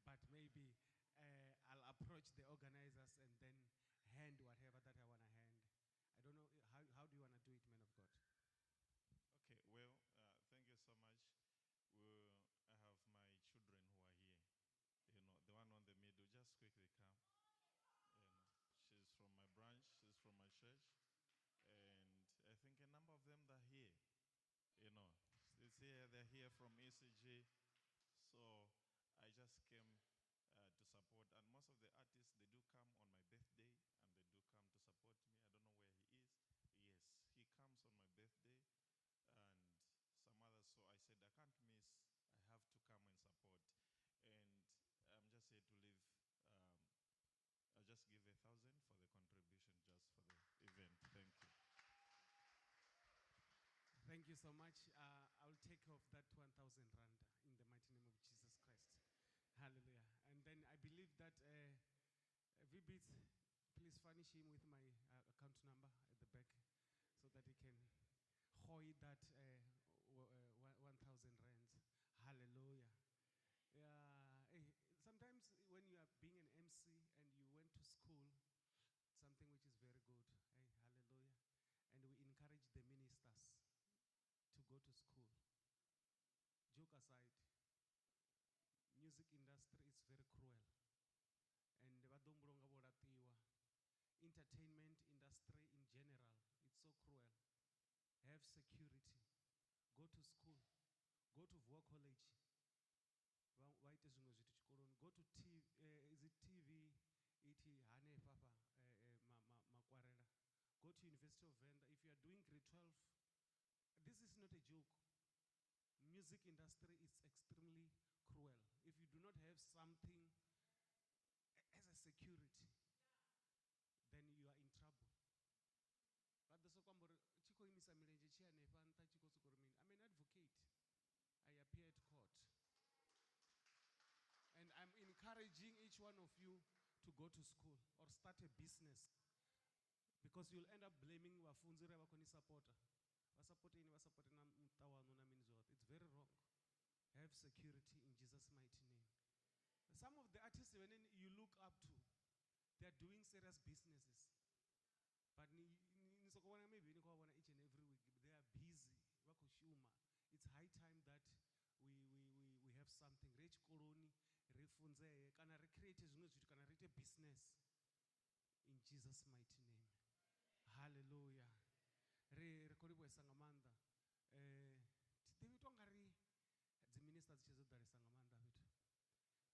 but maybe I'll approach the organizers and then hand whatever that I want to hand. I don't know, how do you want to do it, man of God? Okay, well, thank you so much. I have my children who are here. The one on the middle, just quickly come. She's from my branch, she's from my church, and I think a number of them are here. It's here, they're here from ECG. So I just came to support, and most of the artists, they do come on my birthday, and they do come to support me. I don't know where he is. Yes, he comes on my birthday, and some others. So I said, I can't miss. I have to come and support. And I'm just here to leave. I'll just give 1,000 for the contribution, just for the event. Thank you. Thank you so much. I'll take off that 1,000 rand in the mighty name of Jesus Christ. Hallelujah. And then I believe that V-Beats, please furnish him with my account number at the back so that he can hoy that 1,000 rands. Hallelujah. Yeah. Hey, sometimes when you are being an MC and you went to school, something which is very good. Hey, hallelujah. And we encourage the ministers to go to school. Joke aside, music industry is very cruel. And ba ḓo humbula unga vho laṱiwa. Entertainment industry in general, it's so cruel. Have security. Go to school. Go to Vua College. Vha ite zwiṅwe zwithu tshikoloni. Go to T, is it TV? E T hanefha fha, Makwarela. Go to University of Venda. If you are doing grade 12, this is not a joke. Music industry is extremely cruel. If you do not have something as a security, then you are in each one of you to go to school or start a business because you'll end up blaming vhafunzi uri a vha khou ni sapota. Vha sapote ini, vha sapote na muṱa waṋu na mini zwoṱhe. It's very wrong. Have security in Jesus' mighty name. Some of the artists vhane you look up to, they are doing serious businesses. But ni soko vhona maybe ni khou vha vhona each and every week. They are busy. Vha khou shuma. It's high time that we have something. Ri ye tshikoloni, ri funzee, kana ri create zwiṅwe zwithu, kana ri ite business. In Jesus' mighty name. Hallelujah. Ri khou livhuwesa nga maanḓa. Thi ḓivhi to nga ri dzi minister dzi tshe dzo ḓalesa nga maanḓa fhethu.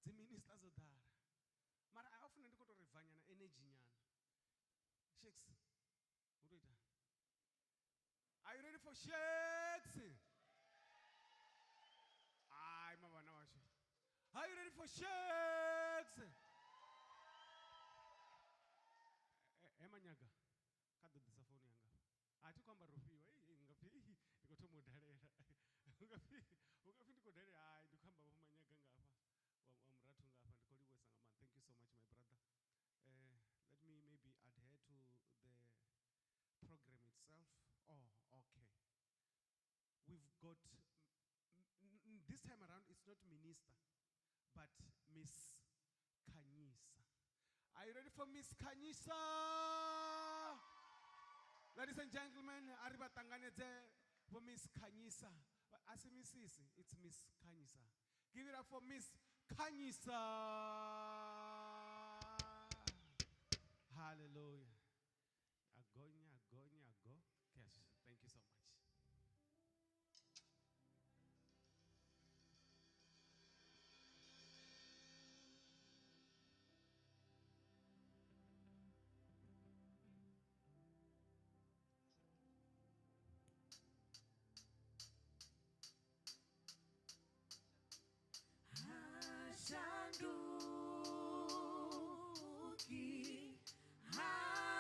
Dzi minister dzo ḓala. Mara a funa ndi khou tou ri bvanyana energy nyana. Shakes. Hu tou ita. Are you ready for shakes? Ai, mavhana washu. Are you ready for shakes? He manyaga, kha ḓo ḓisa founu yanga. A thi khou amba ro fhiwa. Ei, nga pfi, ndi khou thoma u dalela. Nga pfi, nga pfi ndi khou dalela. Hai, ndi khou amba vho manyaga nga hafha. Wa murathu nga hafha, ndi khou livhuwesa nga maanḓa. Thank you so much, my brother. Let me maybe adhere to the program itself. Oh, okay. We've got, this time around, it's not minister, but Miss Khanyisa. Are you ready for Miss Khanyisa? Ladies and gentlemen, a ri vha ṱanganedze vho Miss Khanyisa. A si Misisi, it's Miss Khanyisa. Give it up for Miss Khanyisa. Hallelujah. Agonya, agonya, ago. Yes, thank you so much. Hashanduki, ha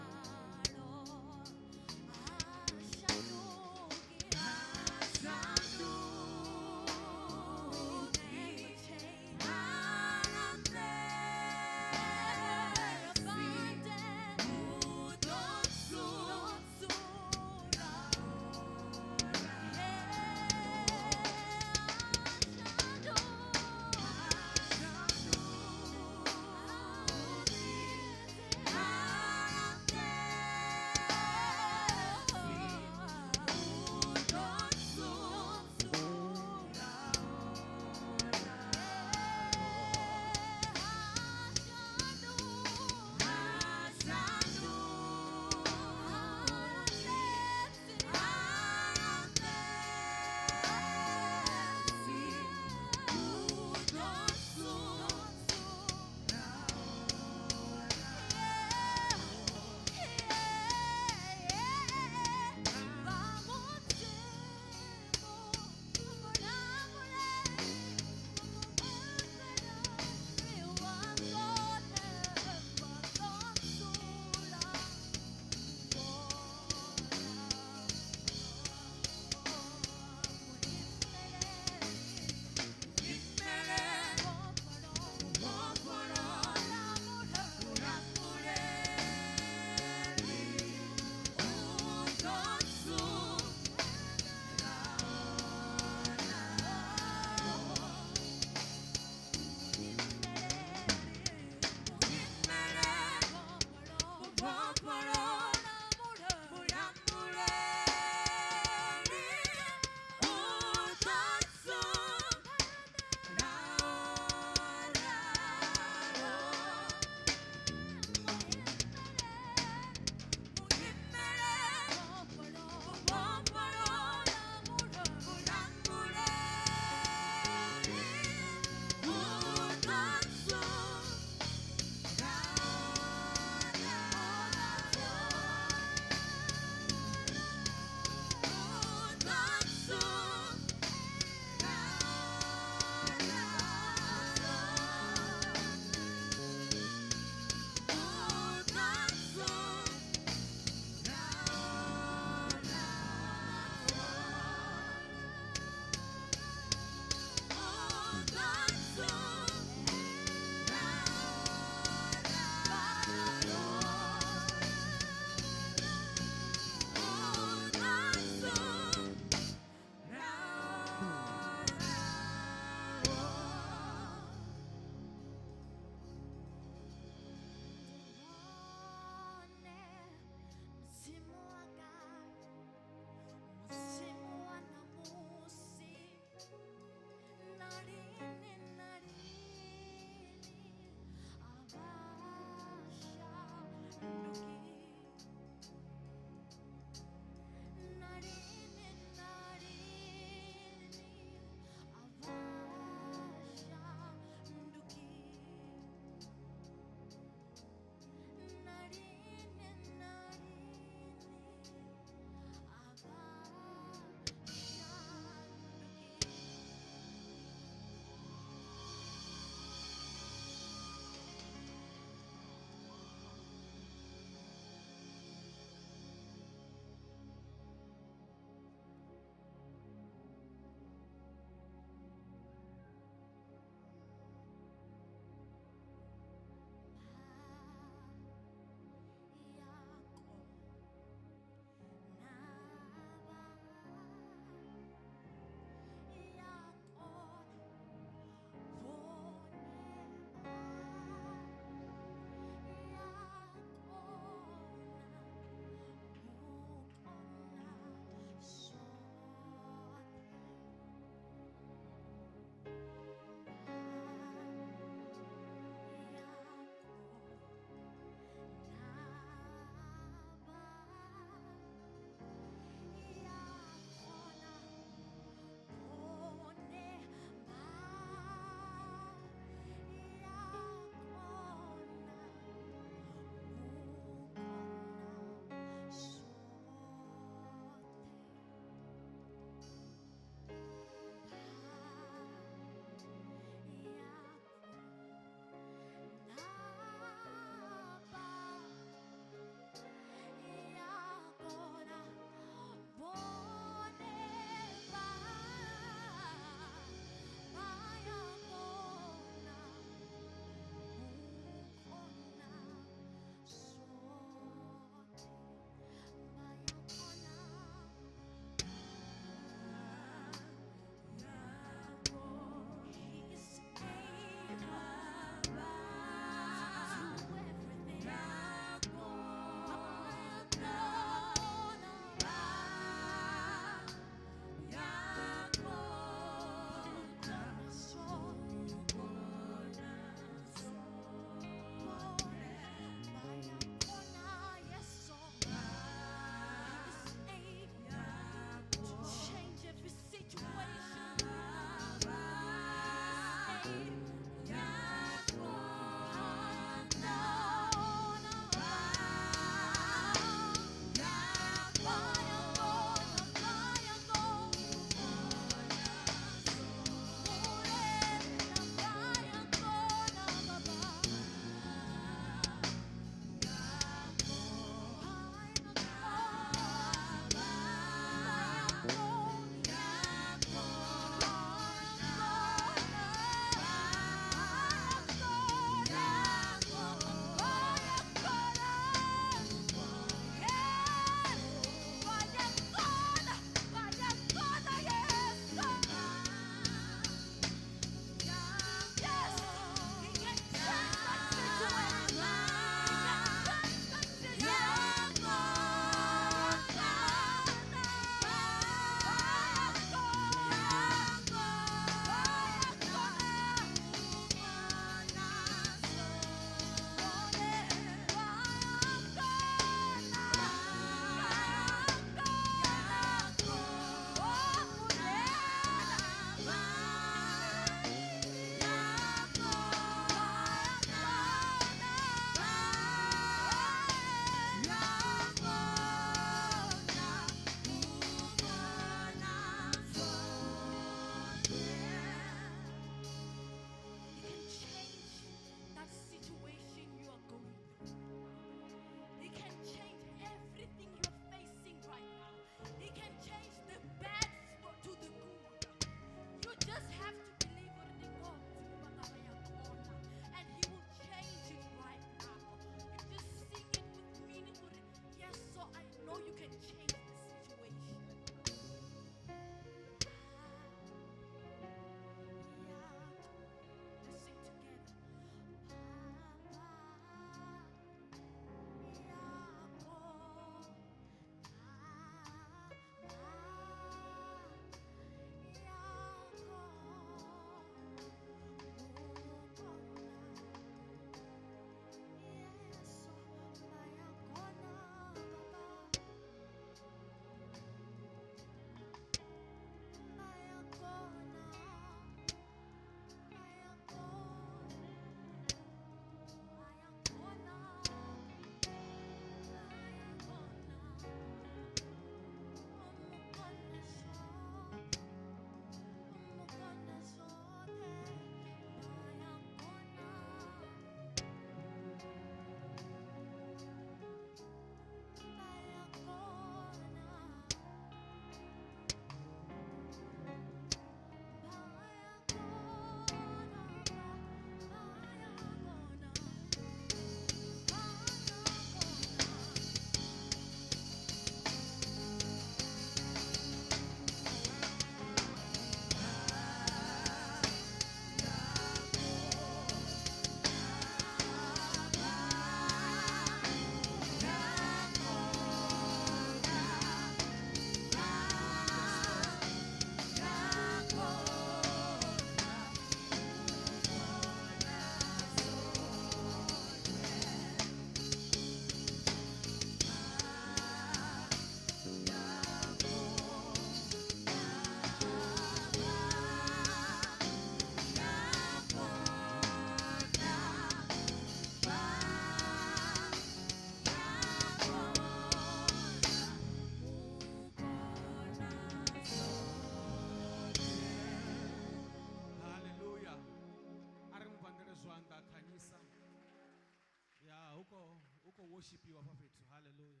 Hu khou worshipiwa hafha fhethu. Hallelujah.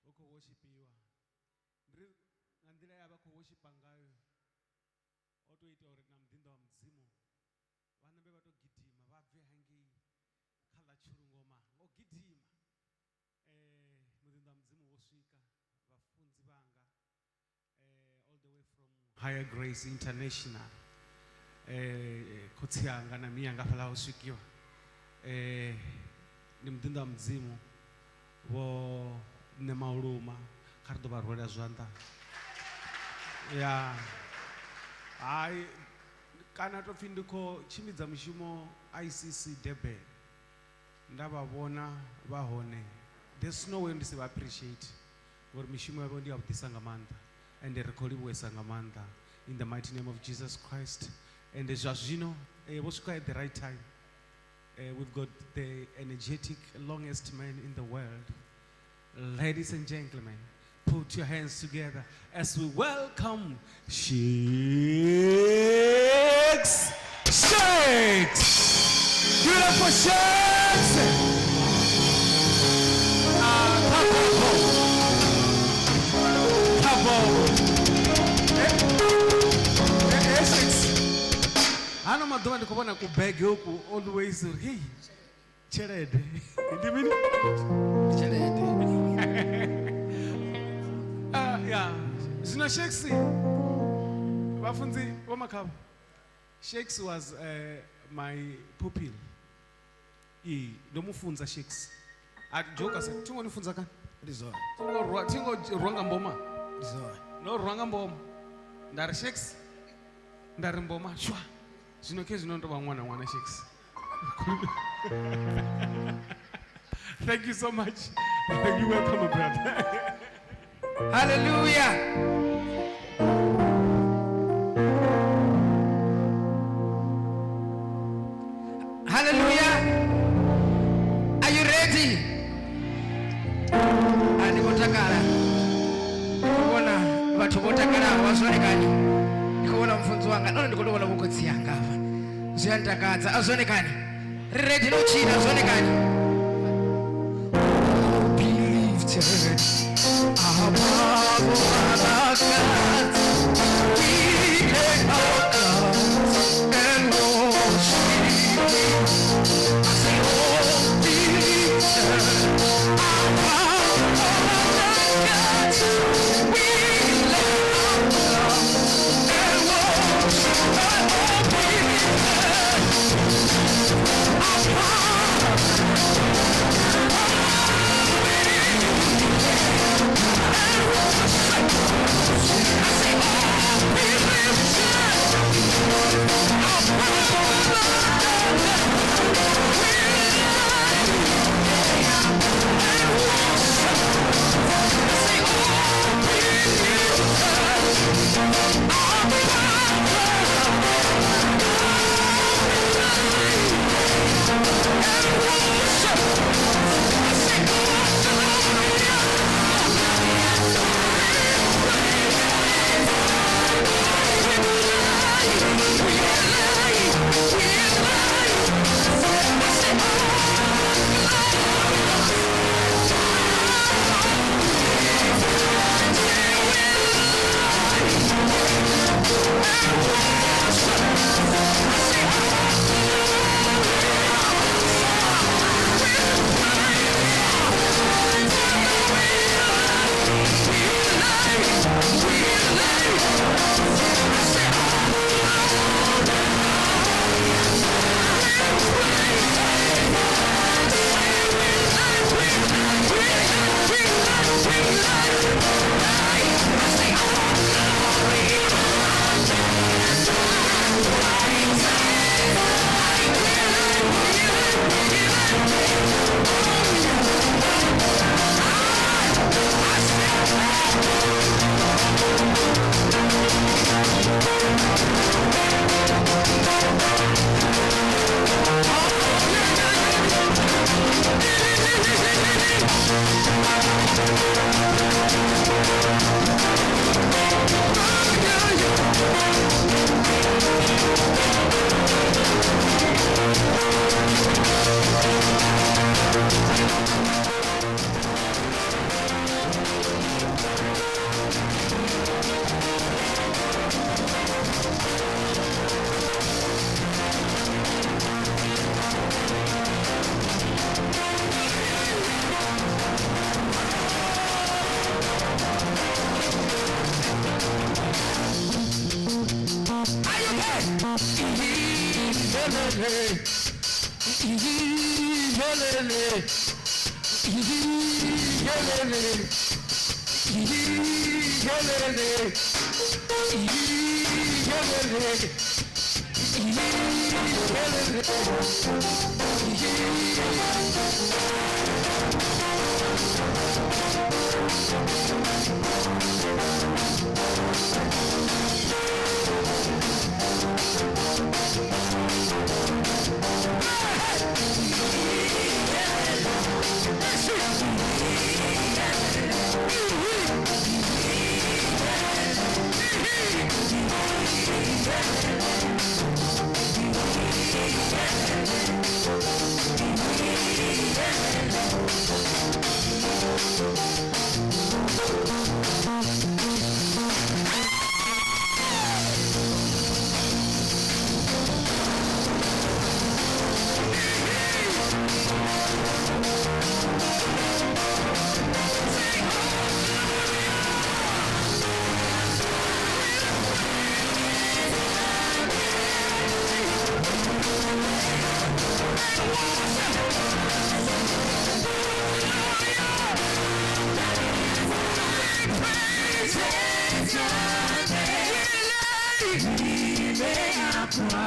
Hu khou worshipiwa. Ndi nga nḓila ya vha khou worshipa ngayo, o to ita uri na muḓinḓa wa Mudzimu vha ṋambe vha to gidima vha bve hangei kha ḽa Tshilungoma ngo gidima. Muḓinḓa wa Mudzimu wo swika, vhafunzi vhanga, all the way from Higher Grace International. Khotsi anga na miyanga hafhaḽa ho swikiwa. Ndi muḓinḓa wa Mudzimu vho nṋe Mauluma, kha ri ḓo vha rwela zwanḓa. Ya hai kana to pfi ndi khou tshimbidza mushumo ICC Durban, nda vha vhona vha hone, there's no way ndi si vha appreciate ngori mishumo yavho ndi ya vhuḓisa nga maanḓa, ende ri khou livhuwesa nga maanḓa in the mighty name of Jesus Christ. And zwa zwino vho swika at the right time. We've got the energetic longest man in the world. Ladies and gentlemen, put your hands together as we welcome Shakes. Shakes! Give it up for Shakes! Kabo. Shakes. Hano maḓuvha ndi khou vhona kubege uku always uri hei tshelede ndi mini tshelede. Ya zwino Shakes, vhafunzi vho Makhabo, Shakes was my pupil. Ee, ndo mu funza Shakes. A joka sa thingo ni funza kani? Ndi zwone. Thingo rwa, thingo rwa nga mboma. Ndi zwone. No rwa nga mboma. Nda ri Shakes, nda ri mboma shwa. Zwino ke zwino ndo vha ṅwana ṅwana Shakes. Thank you so much. You welcome, my brother. Hallelujah. Hallelujah. Are you ready? Ndi khou takala. Ndi khou vhona vhathu vho takalaho vha zwone kani. Ndi khou vhona mufunzi wanga nahone ndi khou tou vhona vhokhotsi anga hafha. Zwi a ntakadza, a zwone kani. Ri ready no tshina zwone kani. Be lifted above all other gods. We lay our crowns and worship Him. I say, oh, be lifted above all other gods. We lay our crowns and worship. Oh, be lifted above. I say, oh, be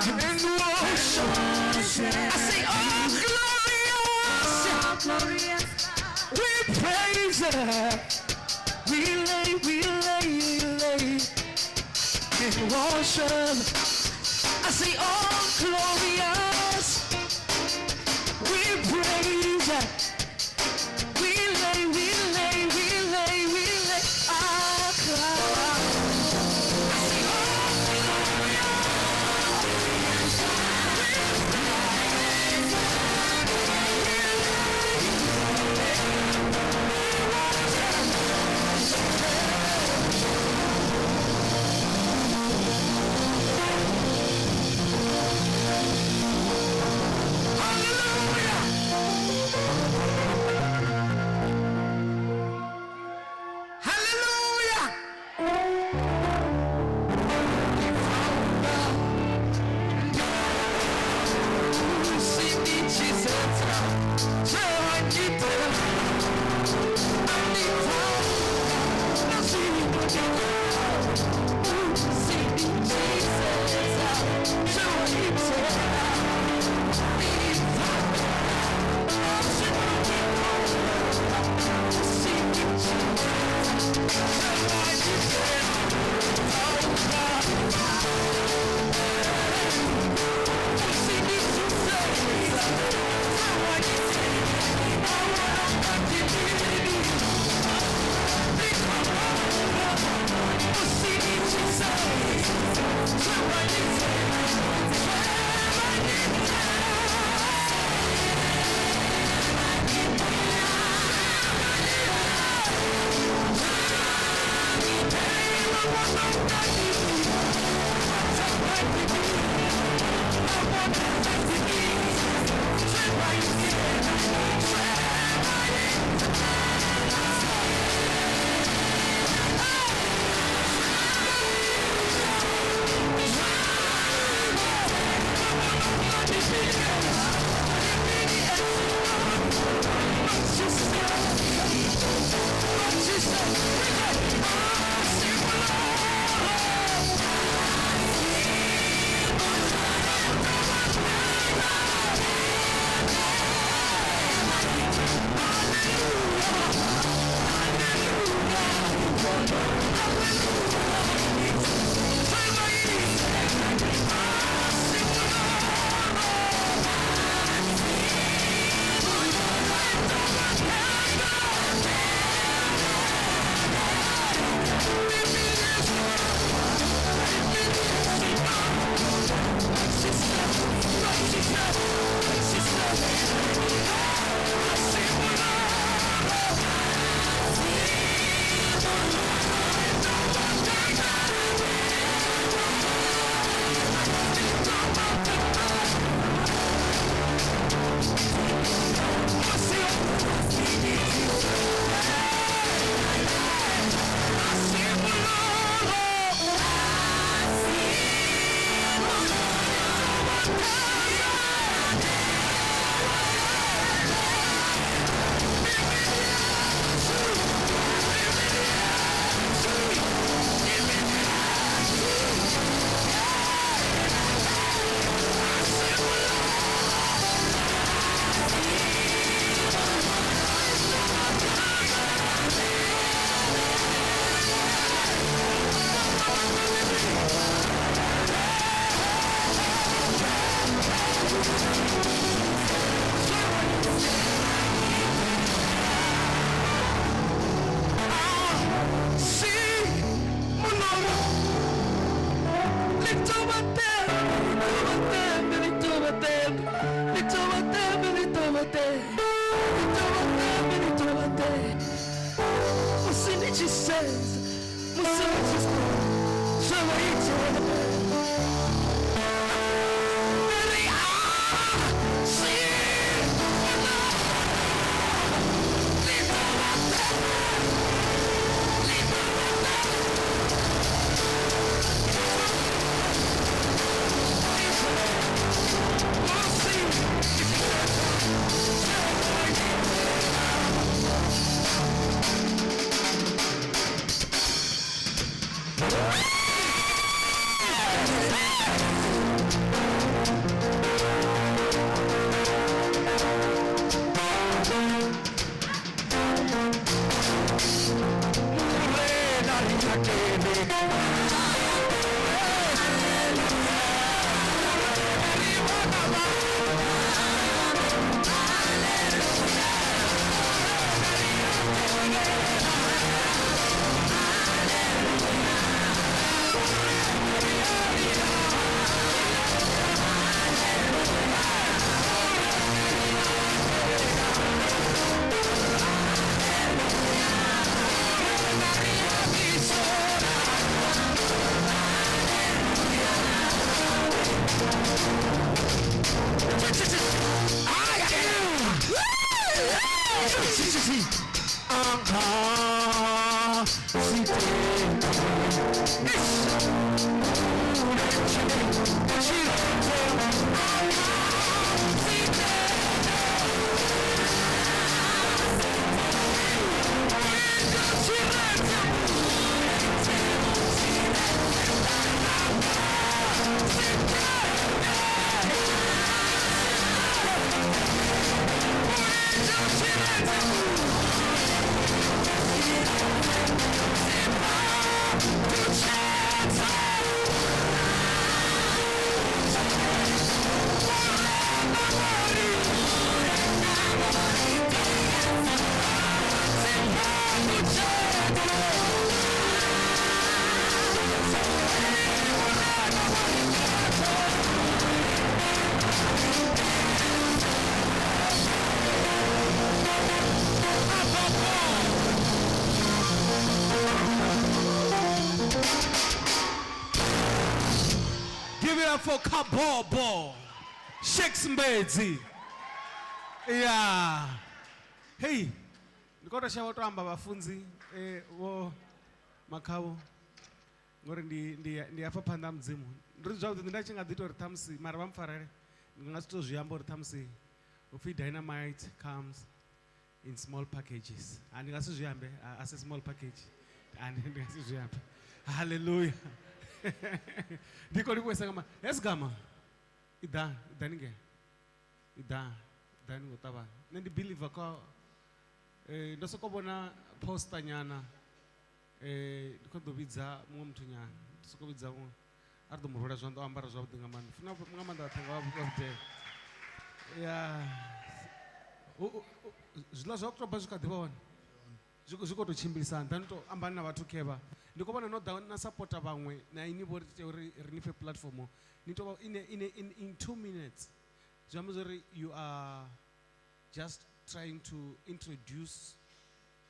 And worship. I say, oh, glorious. We praise it. We lay, we lay, we lay and worship. I say, oh, glorious. We praise it. We lay, we lay, we lay, we lay our crown. I say, oh, Hallelujah. tshi sedza musi vha tshi zwe vha itela ri a si Give it up for Kabobo. Shakes Mbedzi. Yeah. Hey, ndi khou tou shavha u to amba vhafunzi eh, vho Makhavho ngori ndi ndi ndi hafha phanḓa ha Mudzimu. Ndi ri zwavhuḓi nda tshi nga ḓi ita uri ṱhamusi mara vha mpfarele ndi nga si to zwi amba uri ṱhamusi upfhi dynamite comes in small packages. A ndi nga si zwi ambe a si small package. A ndi nga si zwi ambe. Hallelujah. Ndi khou livhuwesa nga maanḓa. Hes gama iḓa iḓani ngei iḓa iḓani ngo ṱavhanya. Nṋe ndi believer kha eh, ndo soko vhona poster nyana eh, ndi khou ḓo vhidza muṅwe muthu nyana ndi soko vhidza muṅwe a ri ḓo mu rwela zwanḓa o ambara zwavhuḓi nga maanḓa funa nga maanḓa vhathu nga vhudele ya zwiḽa zwa October zwi kha ḓi vha hone zwi khou tou tshimbilisana ḓa ni to ambani na vhathu khevha ndi khou vhona no ḓa na sapota vhaṅwe na ini vho ri tea uri ri ni fhe platform ni to vha in, in, in, in 2 minutes zwi amba zwori you are just trying to introduce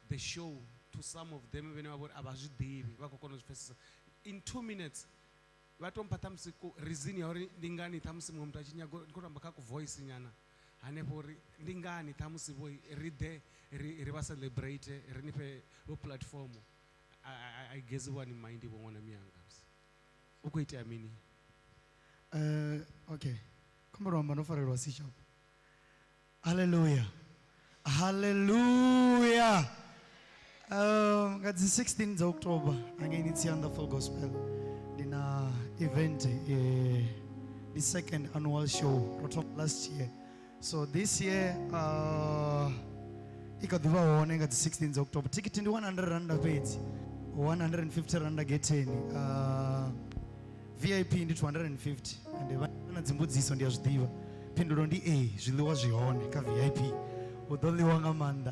the show to some of them vhene vha vhori a vha zwi ḓivhi vha khou kona u zwi pfesesa in 2 minutes vha to mpha ṱhamusi ku reason ya uri ndi ngani ṱhamusi muṅwe muthu a tshi nyaga ndi khou tamba kha ku voice nyana hanefho uri ndi ngani ṱhamusi vho ri ḓe ri ri vha celebrate ri ni fhe vho platform I guess vho ani mind vho ṅwana miyanga hu khou itea mini Okay khumbelo amba ndo farelwa C sharp haleluya haleluya nga dzi 16 dza October hangeini Tsianda Full Gospel ndi na event ndi second annual show ro thoma last year so this year i kha ḓi vha hone nga dzi 16 dza October thikhithi ndi 100 randa fhedzi 150 randa getheni VIP ndi 250 and vha na dzimbudziso ndi a zwi ḓivha phindulo ndi ee zwiḽiwa zwi hone kha VIP hu ḓo ḽiwa nga maanḓa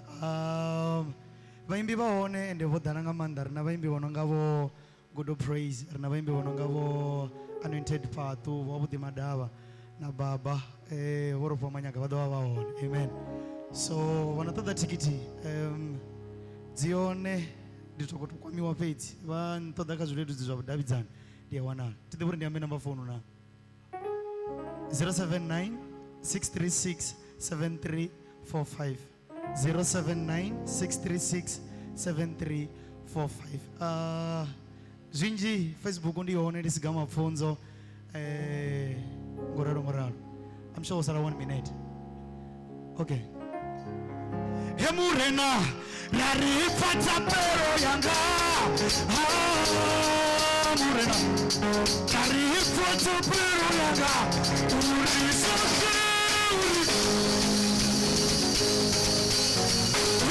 vhaimbi vha hone ende vho ḓala nga maanḓa ri na vhaimbi vho no nga vho Good of Praise ri na vhaimbi vho no nga vho Anointed Patu vho Vhuḓi Madavha na Baba vho Rofhiwa Manyaga vha ḓo vha vha hone amen so vha no ṱoḓa thikhithi dzi hone. Ndi to tou kwamiwa fhedzi vha nṱoḓa kha zwileludzi zwa vhudavhidzani ndi a wanala. Thi ḓivhi uri ndi ambe namba founu na 079 636 7345 079 636 7345. Zwinzhi Facebook ndi hone ndi siga mapfunzo ngoralo ngoralo. I'm sure sala 1 minute. Okay. He murena ra ri pfa thapelo yanga. Ha murena ra ri pfa thapelo yanga. Uri soke uri. He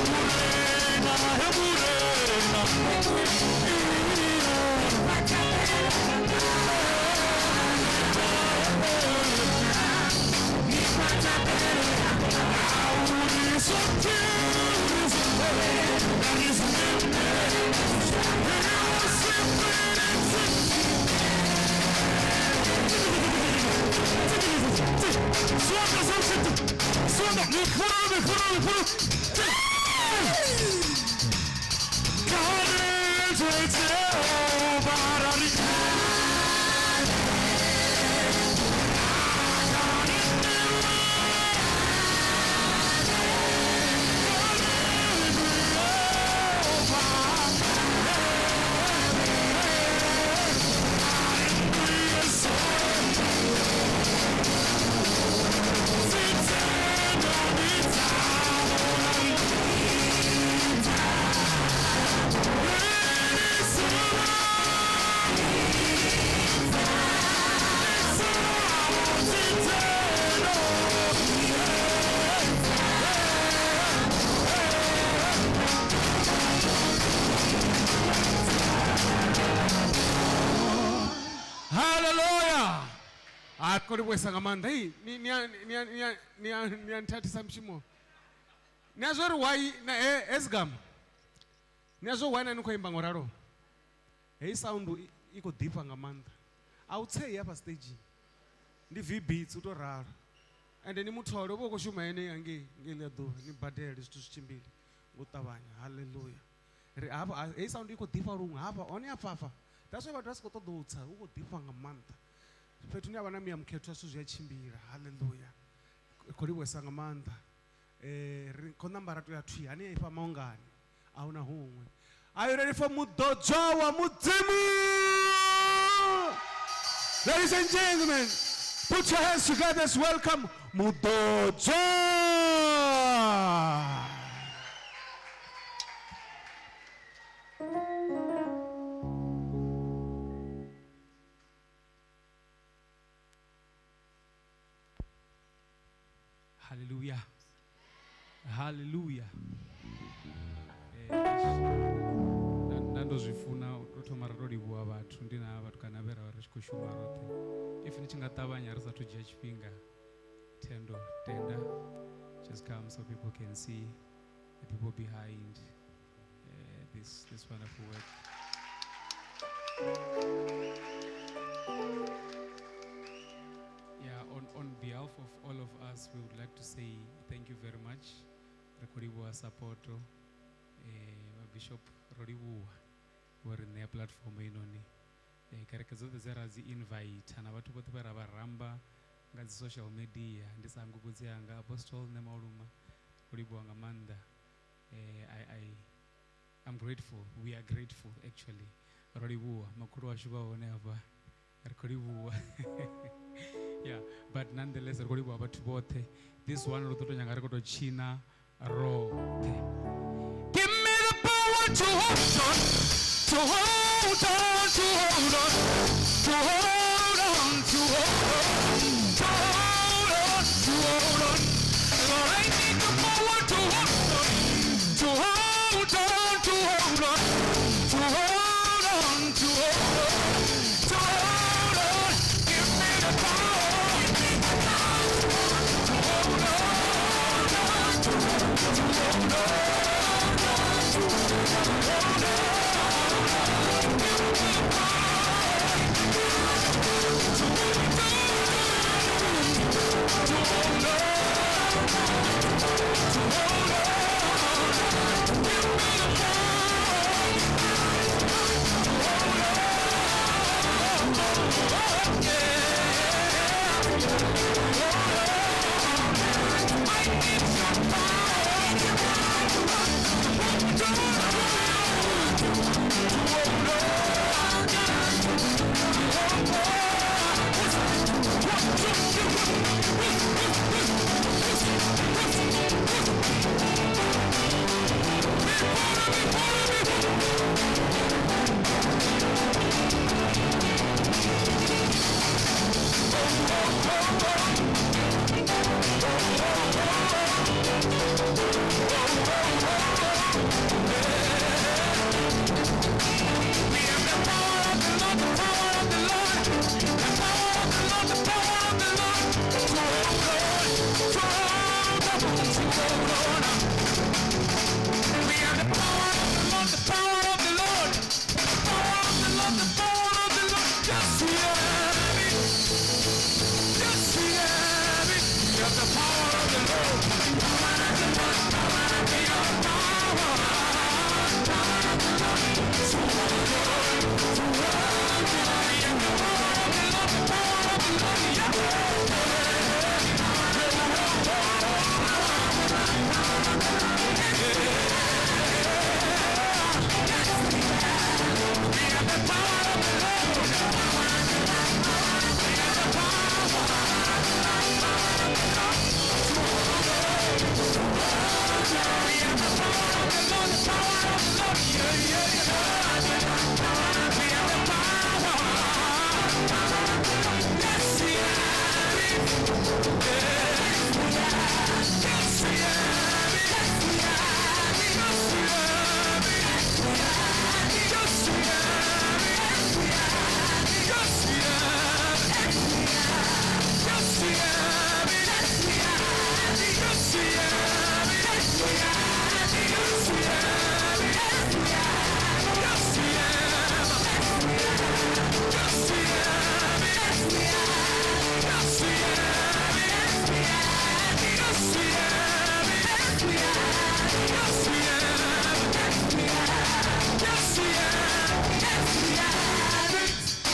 murena, he murena. Hallelujah. Akolibwesa nga maanḓa. Hei, ni a nthathisa mushumo. Ni a zwo ri why na Esgam. Ni a zwo why na ni khou imba ngo ralo. Hei sound i khou ḓifha nga maanḓa. A u tsei hafha stage. Ndi V beats u to ralo. Ende ni muthole u vha u khou shuma henei ngei ngei ḽia ḓuvha ni badele zwithu zwi tshimbile ngo ṱavhanya. Hallelujah. Ri hafha hei sound i khou ḓifha luṅwe hafha hone hafha hafha. That's why vhathu vha si khou ṱoḓa u tsa, u khou ḓifha nga maanḓa. Fhethu ni a vha na muya mukhethwa zwithu zwi a tshimbila. Hallelujah. Khou livhuwesa nga maanḓa. Ri khou namba ra tou ya thwi hanefha maungani. A huna huṅwe. Are you ready for muḓodzwa wa Mudzimu? Ladies and gentlemen, put your hands together. Let's welcome muḓodzwa. Hallelujah. Hallelujah. Nda ndo zwi funa u thoma ra to livhuwa vhathu ndi na vhathu kana vhe ra vha ri tshi khou shuma roṱhe. If ni tshi nga ṱavhanya ri sathu dzhia tshifhinga, Thendo, Tenda, just come so people can see the people behind this wonderful work. Yeah, on behalf of all of us, we would like to say thank you very much. Ri khou livhuwa support, Bishop ro livhuwa vho ri ṋea platform heinoni. Kereke dzoṱhe dze ra dzi invite na vhathu vhoṱhe vhe ra vha ramba nga dzi social media, ndi sa hangwi khotsi anga Apostle Nemauluma, ro livhuwa nga maanḓa. I'm grateful. We are grateful actually. Ro livhuwa makhulu washu vha hone hafha. Ri khou livhuwa. Yeah, but nonetheless ri khou livhuwa vhathu vhoṱhe. This one ro ḓo tou nyanga ri khou tou tshina roṱhe. Give me the power to hold on, to hold on, to hold on, to hold on, to hold on, to hold on, to hold on. Lord, I need the power to hold on, to hold on, to hold on, to hold on, to hold on, to hold on. Give me the power, give me the power to hold on, to hold on, to hold on, to hold on. Give me the power.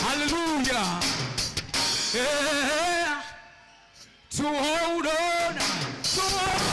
Hallelujah. Yeah. To hold on. To hold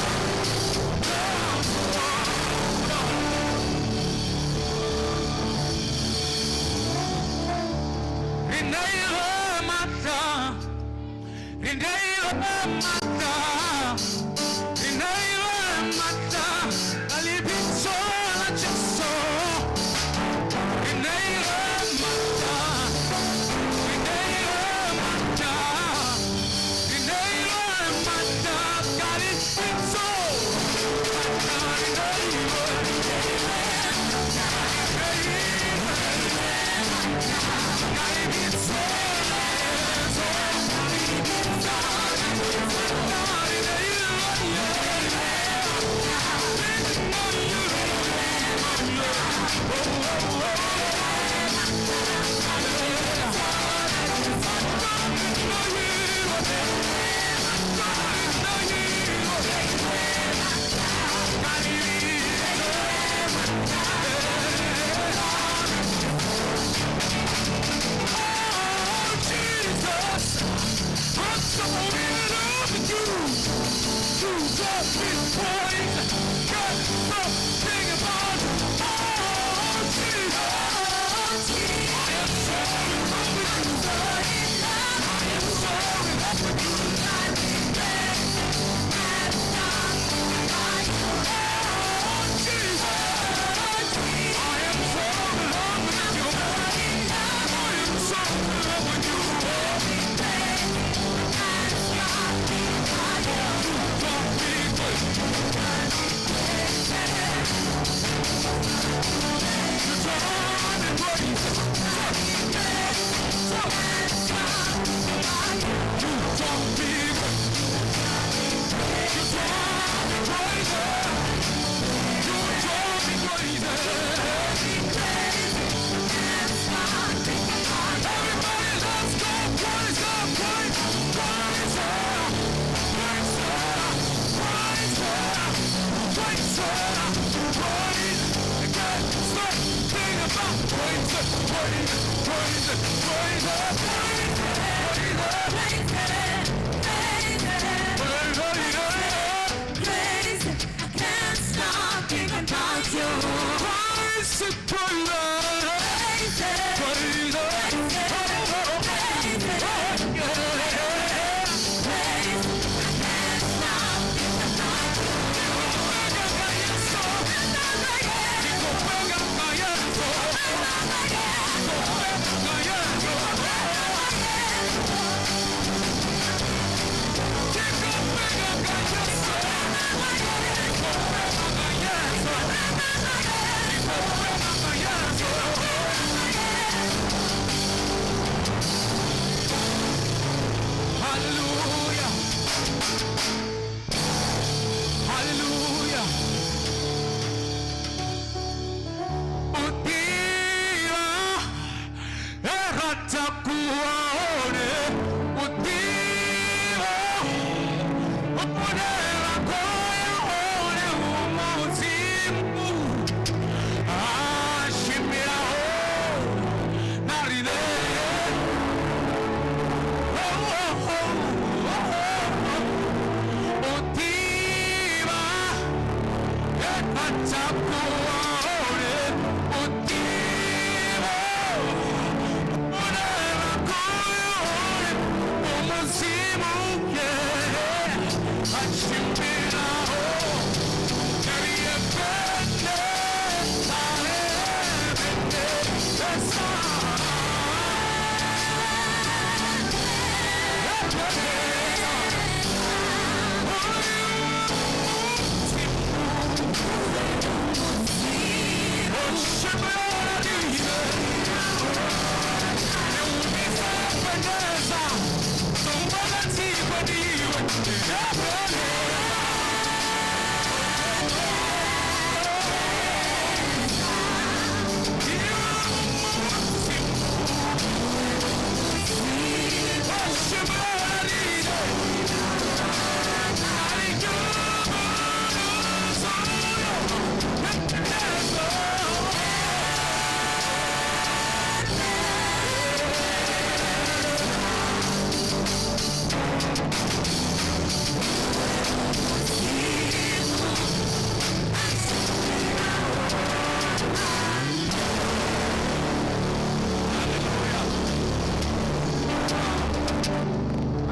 A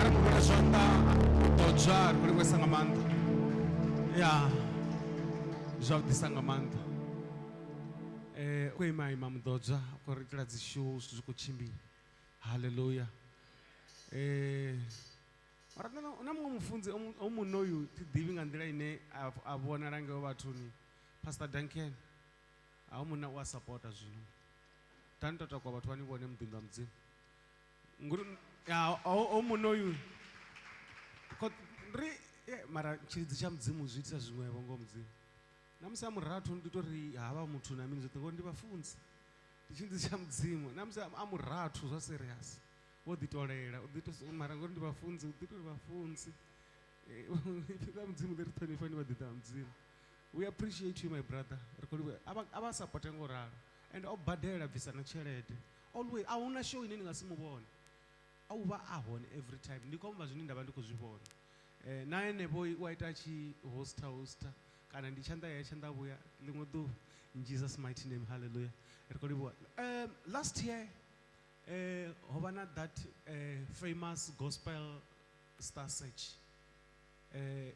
ri muvhule zwanḓa ḓodzwa ri khou livhuwesa nga maanḓa ya zwavhuḓisa nga maanḓa u khou ima ima muḓodzwa u khou ri itela dzi show zwithu zwi khou tshimbila haleluya mara na muṅwe mufunzi o munna uyu thi ḓivhi nga nḓila ine a vhonala ngeo vhathuni Pastor Duncan a munna u a sapota zwino tani to takuwa vhathu vha ni vhone muḓinḓa wa mudzimu ngori ya o munna uyu ri mara tshilidzi tsha mudzimu zwi itisa zwiṅwevho ngoho mudzimu na musi a murathu ndi to ri havha muthu na mini zwoṱhe ngori ndi vhafunzi ndi tshilidzi tsha mudzimu na musi a murathu zwa serious wo ḓi tolela u ḓi to mara ngori ndi vhafunzi u ḓi tori vhafunzi ipfi ḽa mudzimu ḽi ri ṱhonifha ni vhaḓinḓa vha mudzimu. We appreciate you my brother ri khou livhuwa a vha sapote ngo ralo and o badela bvisa na tshelede always a huna show ine ni nga si mu vhone a u vha a hone every time ndi khou amba zwine nda vha ndi khou zwi vhona na henevho u a ita a tshi hosta hosta kana ndi tshanḓa ya tshanḓa vhuya ḽiṅwe ḓuvha in Jesus mighty name hallelujah ri khou livhuwa. Last year ho vha na that famous gospel star search.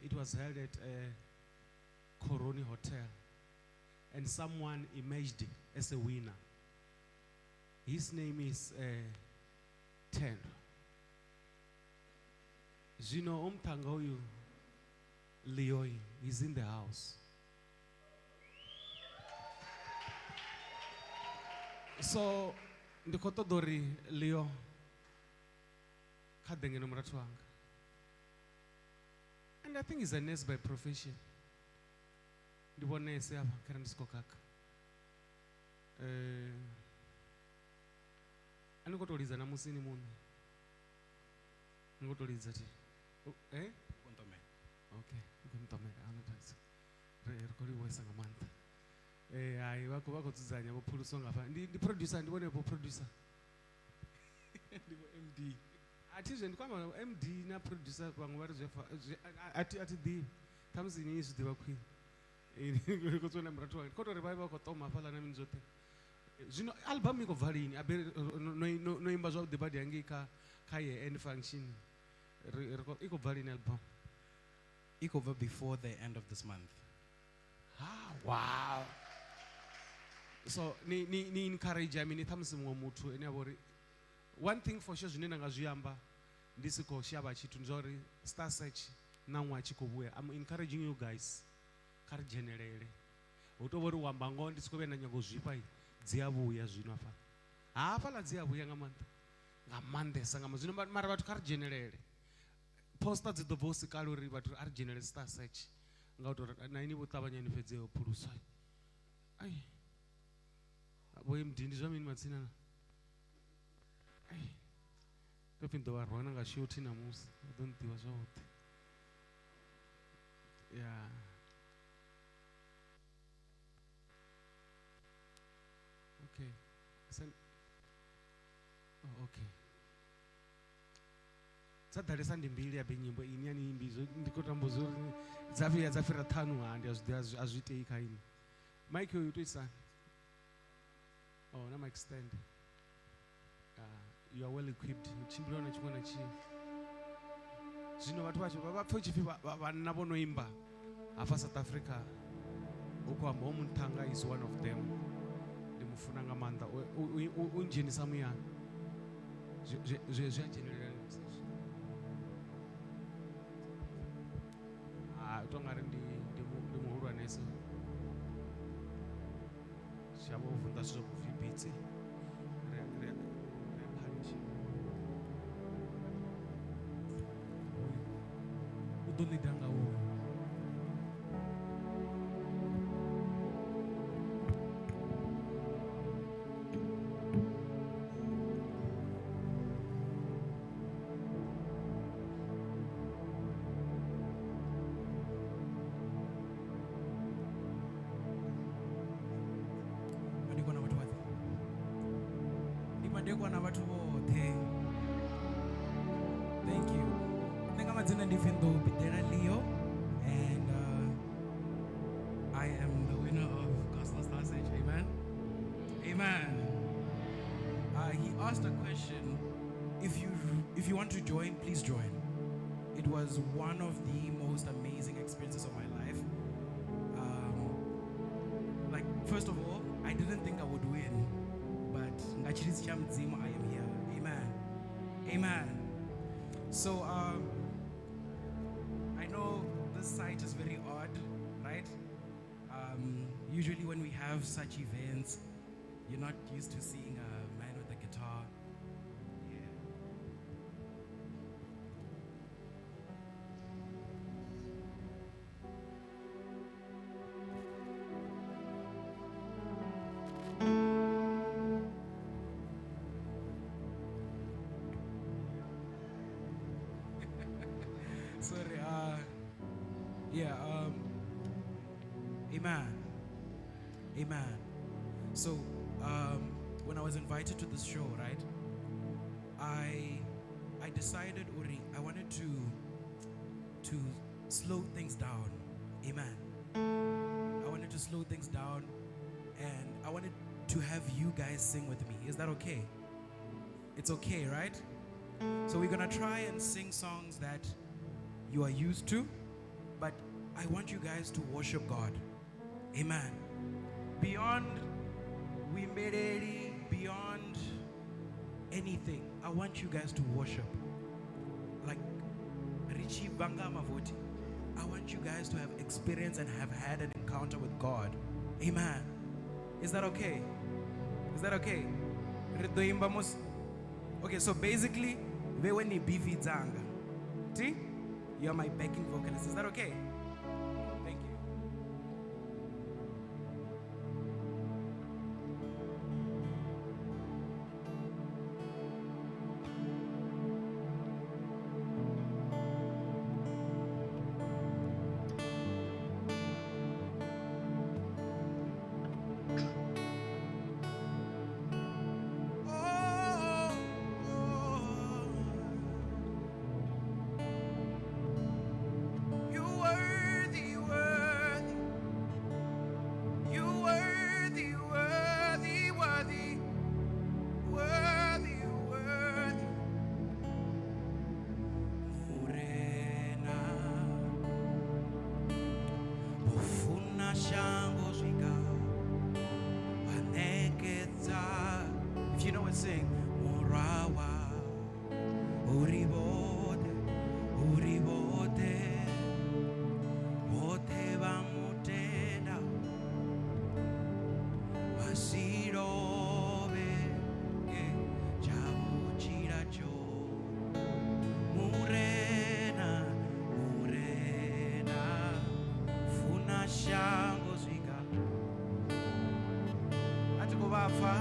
It was held at Coroni Hotel and someone emerged as a winner. His name is Thendo. Zwino omthanga uyu Leoy is in the house. So ndi khou ṱoḓa uri Leo kha ḓe ngeno murathu wanga. And I think he's a nurse by profession. Ndi vho nurse avha kha ndi siko kaka. A ni khou tou lidza na musi ni muṋe. Ni khou tou lidza thi. Okay, ni khou nṱomela a huna thaidzo. Ri khou livhuwesa nga maanḓa. Hai vha khou dzudzanya vho phuluso nga hafha. Ndi producer ndi vhone vho producer. Ndi vho MD. A thi zwe ndi khou amba MD na producer vhaṅwe vha ri zwi a thi ḓivhi. Ṱhamusi ini zwi ḓivha khwine. Ndi khou tswa na murathu wanga. Ndi khou tou ri vha vha khou ṱoma hafhaḽa na mini zwoṱhe. Zwino album i khou bva lini? A be no imba zwavhuḓi badi hangei kha ye end function. I khou bva lini album? I khou bva before the end of this month. Ah, wow. So ni encourage mini ṱhamusi muṅwe muthu ene a vha uri one thing for sure zwine nda nga zwi amba ndi si khou shavha tshithu ndi zwa uri star search na ṅwaha tshi khou vhuya. I'm encouraging you guys kha ri dzhenelele. Hu tou vha uri u amba ngoho ndi si khou vhuya nda nyaga u zwifha dzi a vhuya zwino hafha. Hafhaḽa dzi a vhuya nga maanḓa. Nga maanḓesa nga maanḓa. Zwino mara vhathu kha ri dzhenelele. Poster dzi ḓo bva hu si kale uri vhathu a ri dzhenele star search nga u tou na ini vho ṱavhanya ni fhedze yo phuluswa. Ai. Vho MD ndi zwa mini matsina na? Ai. Ndo pfi ndi ḓo vha rwana nga shothi ṋamusi, vha ḓo nḓivha zwavhuḓi. Yeah. Okay. Send. Oh, okay. Dza ḓalesa ndi mbili ya nyimbo ini ya ni imbi zwo ndi khou tamba zwo uri dza vhuya dza fhira ṱhanu ha ndi a zwi ḓivha a zwi itei kha ini. Mike uyu toisani. Oh, na mic stand. You are well equipped. U tshimbila na tshiṅwe na tshiṅwe. Zwino vhathu vha vha pfe tshipfi vhanna vho no imba hafha South Africa u khou amba Muthanga is one of them. Ndi mufuna nga maanḓa u ndzhenisa muyani. Zwi a dzhenelela. Ah, u tonga ri ndi muhulwanesa. Shavho vunḓa zwithu zwa vhibitsi. Re punch. U ḓo ḽida nga uyu. Thank you. Leo, and I am the winner of Gospel Star Search. Amen. Amen. He asked a question. If you want to join, please join. It was one of the most amazing experiences of my life. Like first of all, I didn't think I would win, but I am here. Amen. Amen. So I know this site is very odd, right? Usually when we have such events, you're not used to seeing a man with a guitar. Yeah. Sorry, amen. Amen. So, when I was invited to this show, right, I decided, Uri, I wanted to slow things down. Amen. I wanted to slow things down, and I wanted to have you guys sing with me. Is that okay? It's okay, right? So we're gonna try and sing songs that you are used to, but I want you guys to worship God. Amen. Beyond Wimbereri, beyond anything, I want you guys to worship. Like Richie Banga Mavoti, I want you guys to have experience and have had an encounter with God. Amen. Is that okay? Is that okay? Okay, so basically, you're my backing vocalist. Is that okay? Thank you. If you know it, sing. Morawa, Uribote, Uribote, Bote vamutenda, Vasirobe, Chabuchiracho, Murena, Murena, Funa shango zvika, Atikuvafa.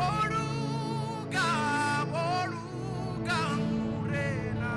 Boluga, Boluga, Murena.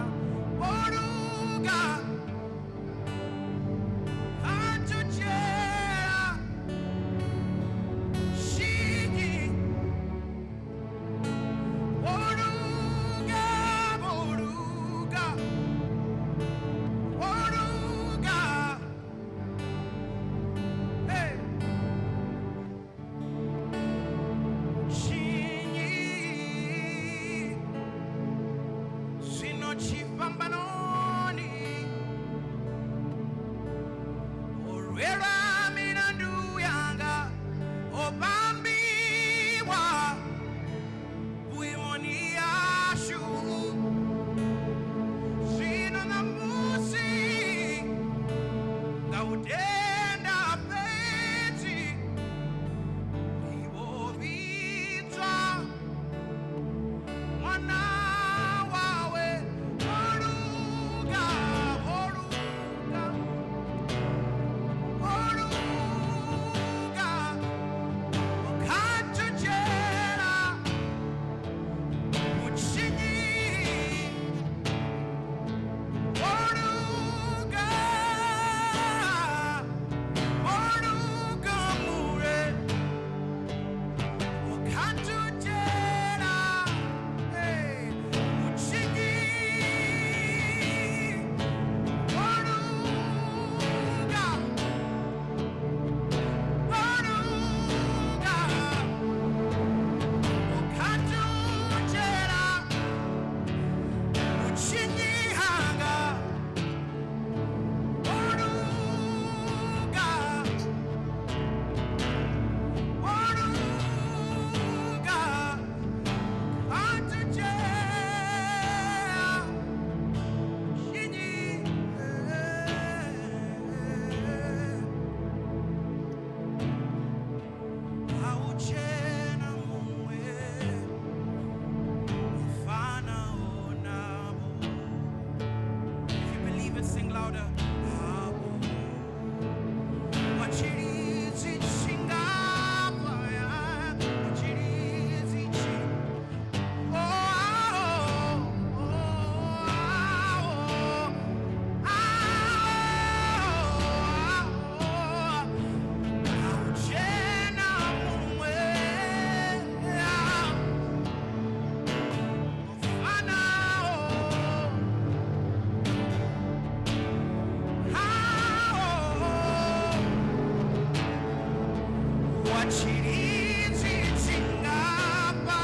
Tshilidzi tshingafha.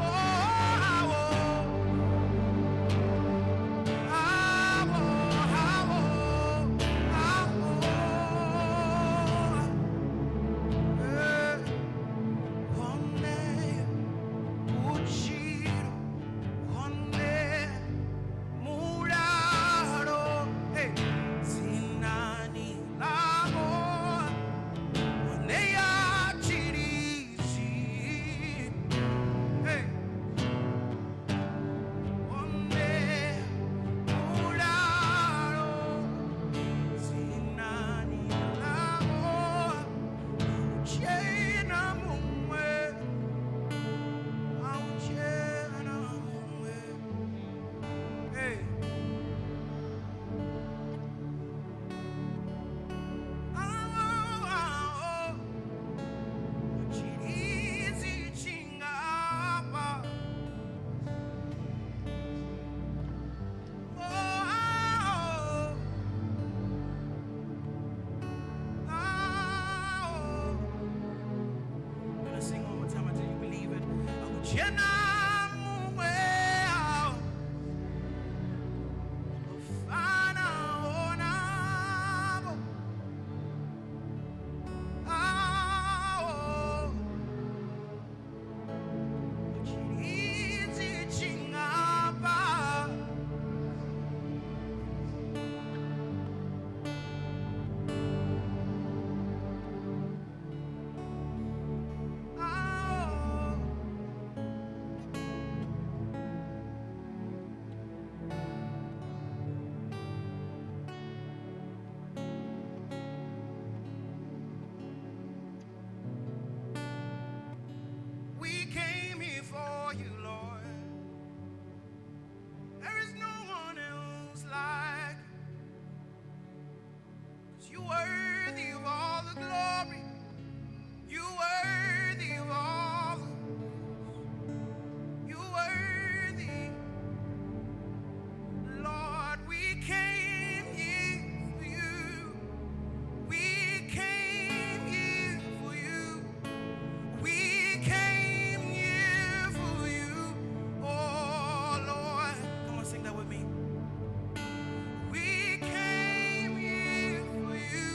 Oh, awo. Awo, awo, awo. Eh, hone vhutshilo, hone mulalo, hey, dzinani ḽavho, hone ya tshilidzi, hey, hone mulalo, dzinani ḽavho, tshena muṅwe, a u tshena muṅwe. Hey. Oh, oh, tshilidzi tshingafha. Oh, oh, oh. I'm gonna sing one more time until you believe it. Awutshena muṅwe, awu. Fana onabo. Awu. Tshilidzi tshingafha. Awu. We came here for you, Lord. There is no one else like you. 'Cause you're worthy of all the glory. You're worthy of all the praise. You're worthy. Lord, we came here for you. We came here for you. We came here for you. Oh, Lord. Come on, sing that with me. We came here for you,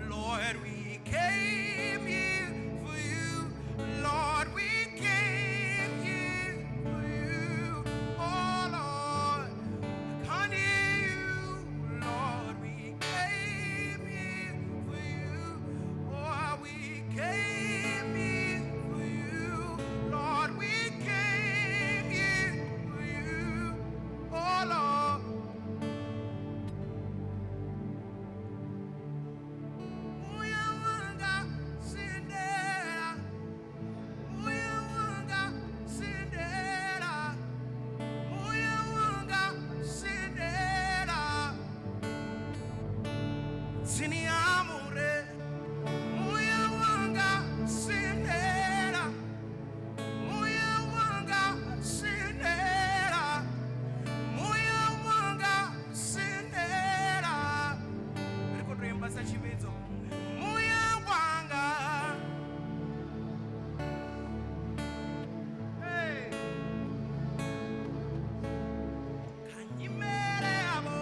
Lord. We came here for you, Lord. We came here for you, oh Lord. I can't hear you, Lord. We came here for you, oh, we came here for you, Lord. We came here for you, oh Lord. Muya wanga sendela, muya wanga sendela, muya wanga sendela. Tsini amore, muya wanga sendela, muya wanga sendela, muya wanga sendela. Ri khou tou imba sa tshivhidzo. Muya wanga. Hey. Kha nyimele yavho.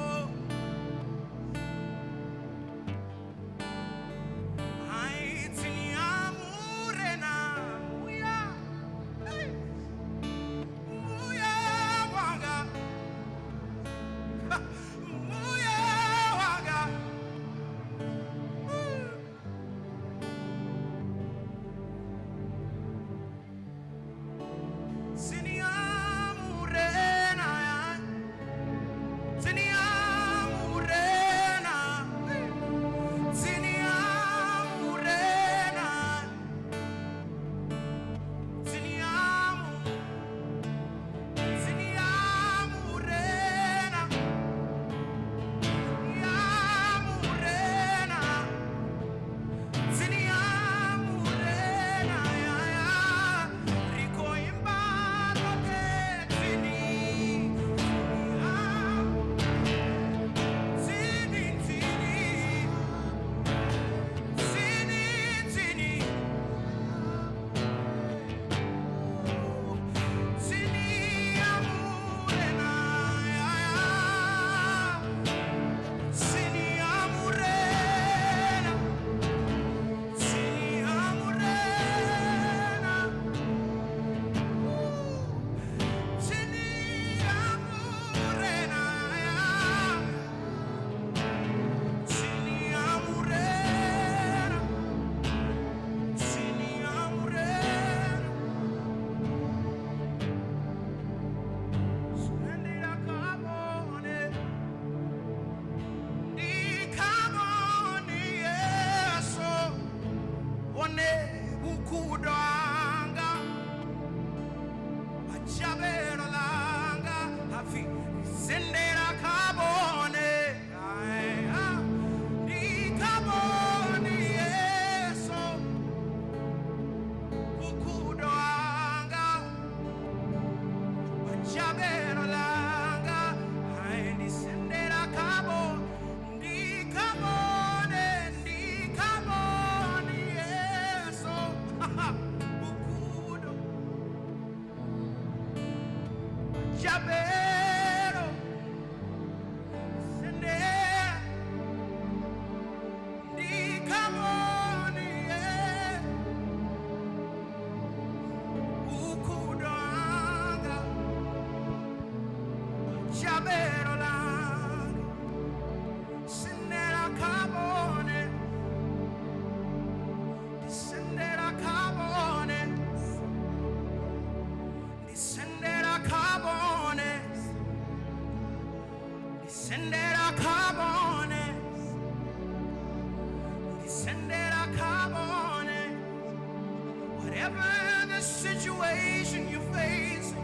Whatever the situation you're facing,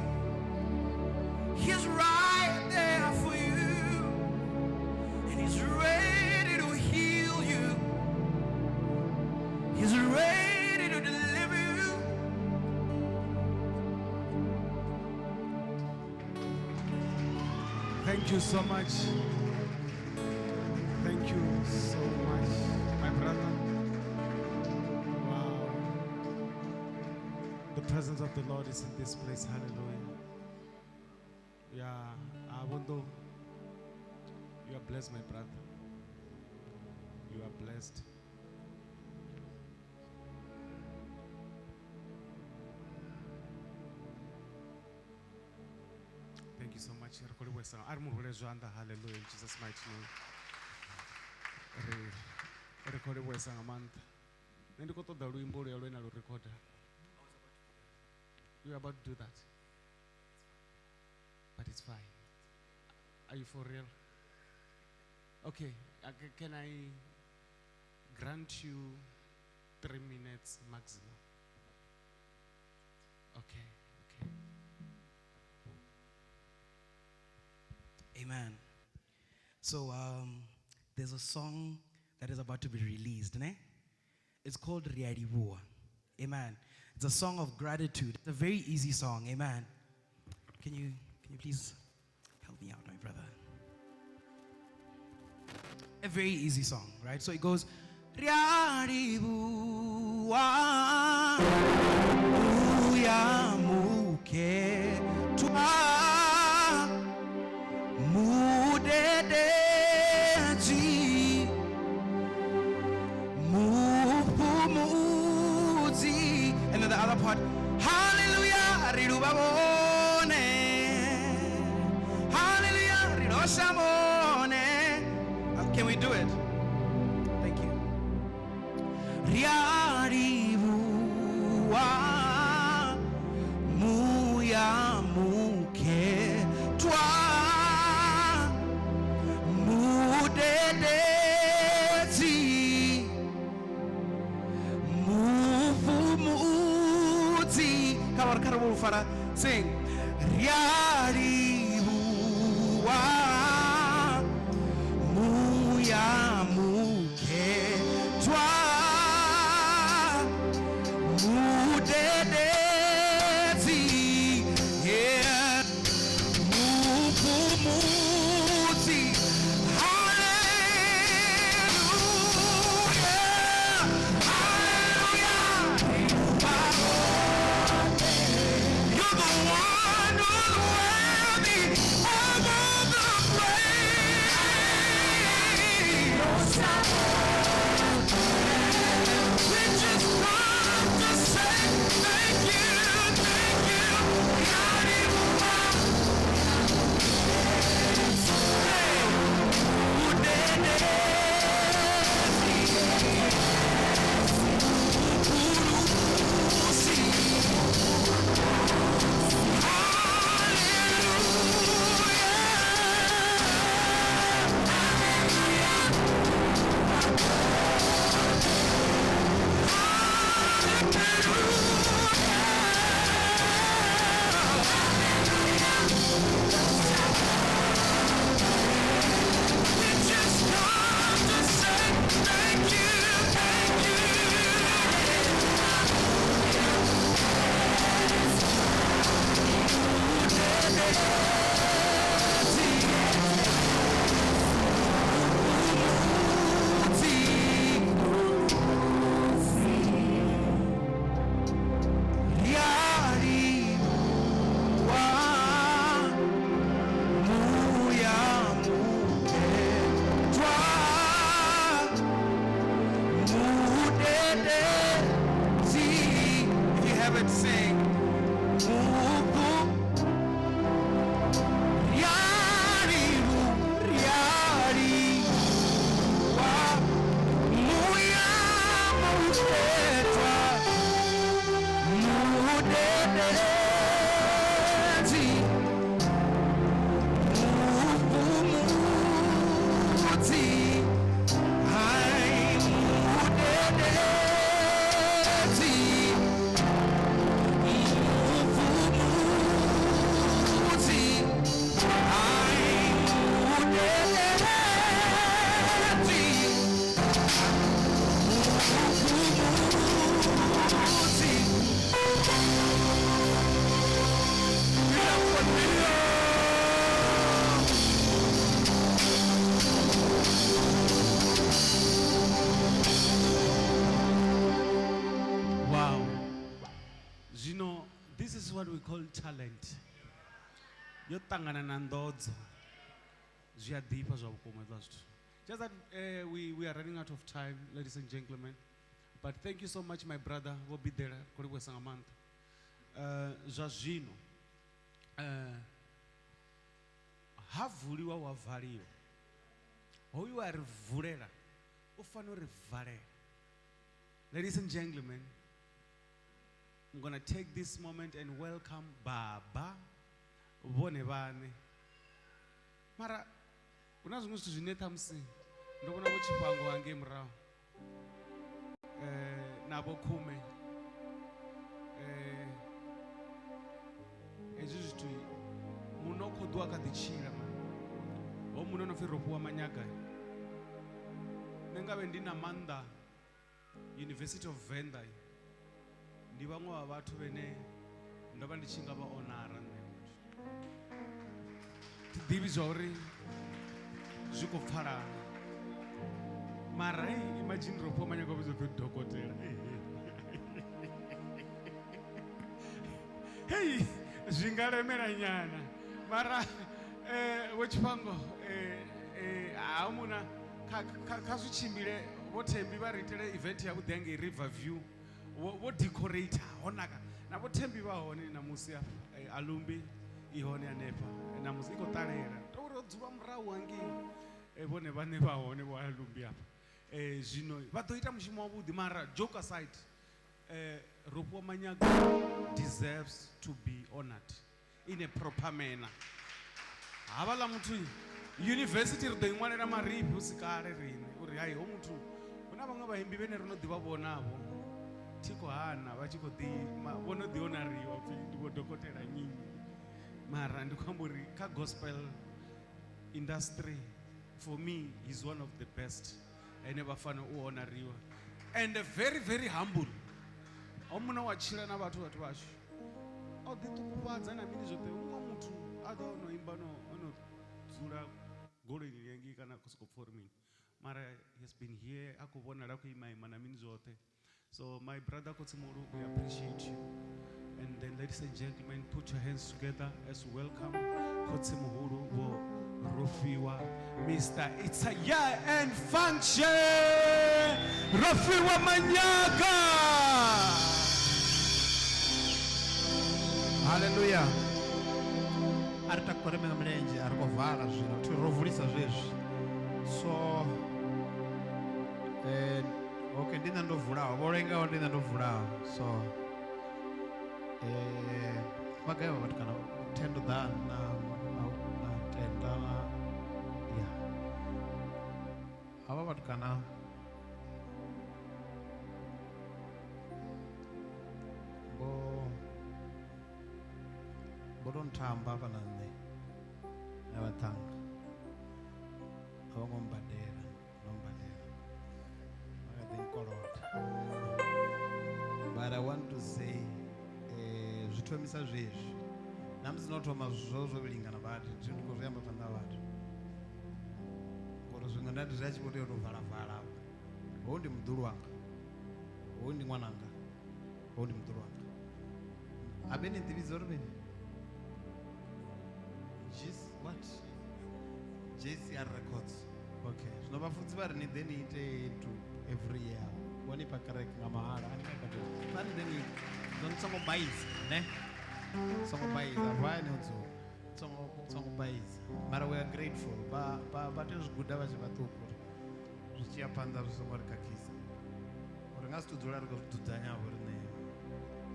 He's right there for you. And He's ready to heal you. He's ready to deliver you. Thank you so much. Thank you so much, my brother. Wow. The presence of the Lord is in this place. Hallelujah. Yeah, Abondo, you are blessed, my brother. You are blessed. Thank you so much. Re khou livhuwesa. A ri mu rwele zwanḓa. Hallelujah. In Jesus' mighty name. Re khou livhuwesa nga maanḓa. Nṋe ndi khou ṱoḓa luimbo luya lwe na lu recorda. You are about to do that. But it's fine. Are you for real? Okay. Can I grant you 3 minutes maximum? Okay. Okay. Amen. So there's a song that is about to be released. Ne? It's called Riadiwua. Amen. It's a song of gratitude. It's a very easy song. Amen. Can you please help me out, my brother? A very easy song, right? So it goes, Riadiwua, uyamuke twa mudedeji mupumuzi. And then the other part, hallelujah, rirubabone, hallelujah, riroshamone. Can we do it? Thank you. Riariwua muyamuke twa mudededzi mupfumudzi. Kha sing. Riariwua muyamuke twa mudededzi, yeah, mupfumudzi. Hallelujah, hallelujah. You're the one who's worthy of all the what we call talent. Yo ṱangana na nḓodzo. Zwi a ḓifha zwa vhukuma hezwiḽa zwithu. Just that we are running out of time, ladies and gentlemen. But thank you so much, my brother, Vho Bidela, khou livhuwesa nga maanḓa. Zwa zwino, ha vuliwa wa valiwa. Hoyu a ri vulela, u fanela u ri valela. Ladies and gentlemen, I'm going to take this moment and welcome Baba vhone vhaṋe. Mara hu na zwiṅwe zwithu zwine ṱhamusi ndo vhona vho Tshifhango hangei murahu. Na vho Khume. Hezwi zwithu muno khou ḓiwa kha ḓi tshila man. Ho muno no pfi Rofhiwa Manyaga. Nṋe ngavhe ndi na maanḓa University of Venda. Ndi vhaṅwe vha vhathu vhene ndo vha ndi tshi nga vha onara nṋe muthu. Thi ḓivhi zwa uri zwi khou pfalana. Mara hey, imagine Rofhiwa Manyaga o vhidzwa upfi dokotela. Hey, zwi nga lemela nyana. Mara Vho Tshifhango ha muna kha zwi tshimbile. Vho Thembi vha ri itele event ya vhuḓi hangei River View. Vho decorate ho naka. Na Vho Thembi vha hone namusi afha. Alumbi i hone hanefha namusi i khou ṱalela. To uri ho dzulwa murahu hangei. Vhone vhaṋe vha hone vho Alumbi afha. Zwino vha ḓo ita mushumo wavhuḓi, mara joke aside, Rofhiwa Manyaga deserves to be honored in a proper manner. Havhaḽa muthu university ri ḓo i ṅwalela marifhi hu si kale riṋe uri hai ho muthu hu na vhaṅwe vhaimbi vhene ro no ḓi vha vhonavho thi khou hana vha tshi khou ḓi vho no ḓi onariwa upfi ndi vho dokotela nyinyi, mara ndi khou amba uri kha gospel industry for me he's one of the best ene vha fanela u onariwa and very very humble. Ho muna wa tshila na vhathu vhathu vhashu o ḓi ṱukufhadza na mini zwoṱhe. Muṅwe muthu a ḓo ono imba no ono dzula goloini lengei kana khou sokou pfa uri mini, mara he has been here a khou vhonala a khou ima ima na mini zwoṱhe. So my brother Kotsimulu, we appreciate you. And then ladies and gentlemen, put your hands together as we welcome Khotsimuhulu Vho Rofhiwa, Mr. It's a Year End Function, Rofhiwa Manyaga. Hallelujah. A ri takure nga milenzhe, a ri khou vala zwino, thi ro vulisa zwezwi. So okay, ndi nṋe ndo vulaho, vho lengaho ndi nṋe ndo vulaho. So vha gai vha vhathu kana thendo ḓa na na tenda na ya havha vhathu kana vho to nthamba hafha na nṋe na vhaṱhannga a vho ngo mbadela, no mbadela vha kha ḓi nkolota. But I want to say zwi thomisa zwezwi na musi no thoma zwo zwo vhilingana vhathu zwi ndi khou zwi amba phanḓa vhathu ngori zwiṅwe nda ndi zwi a tshi vho tea u tou valavala hafha. Hoyu ndi muḓulu wanga, hoyu ndi ṅwananga, hoyu ndi muḓulu wanga. Habe ni ḓivhidza uri mini? Jis what? JCR Records. Okay. Zwino vhafunzi vha ri ni ḓe ni ite to every year. Vho ni fha kereke nga mahala, a ni nga badeli. Vha ni ḓe ni ḓo ni songo baiza, ne? Songo baiza, vha ni dzula. Songo baiza. Mara we are grateful. Vha tea u zwi guda vha tshi vhaṱuku uri zwi tshi ya phanḓa zwi songo ri khakhisa. Uri nga si to dzula ri khou zwi dzudzanya vho riṋe.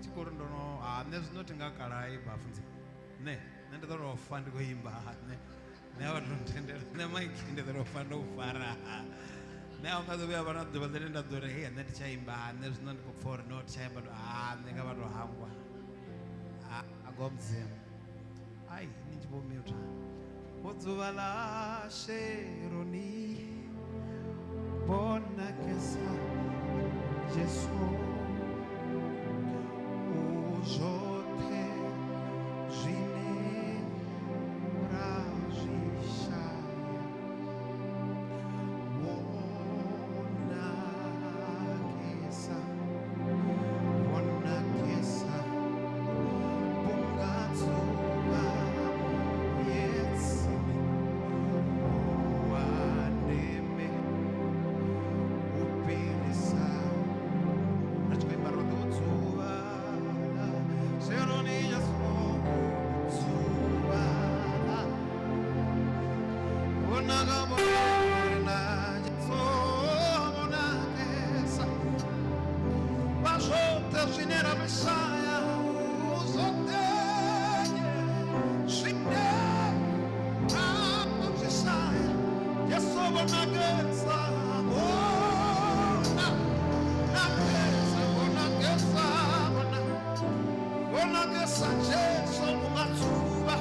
Tshikolo ndo no, ha nṋe zwino thi nga kalai vhafunzi. Nṋe ndi ḓo tou fa ndi khou imba, nṋe. Nṋe a vha to ntendela, nṋe maiki ndi ḓo tou fa ndo u fara. Nṋe a nga ḓo vhuya vha na ḓuvha ḽine nda ḓo ri hei nṋe thi tsha imba, nṋe zwino ndi khou pfha uri no thi tsha imba, ha nṋe nga vha tou hangwa. Ha ngoho Mudzimu. Ai ni tshi vho mute. Vho dzuvha ḽa Sheroni vho nakesa Jesu u zwoṱhe zwine ra zwi shaya vho nakesa, vho nakesa. Vhonakesa, vhona, nakesa, vhonakesa, vhona, vhonakesa Jesu unga dzuvha.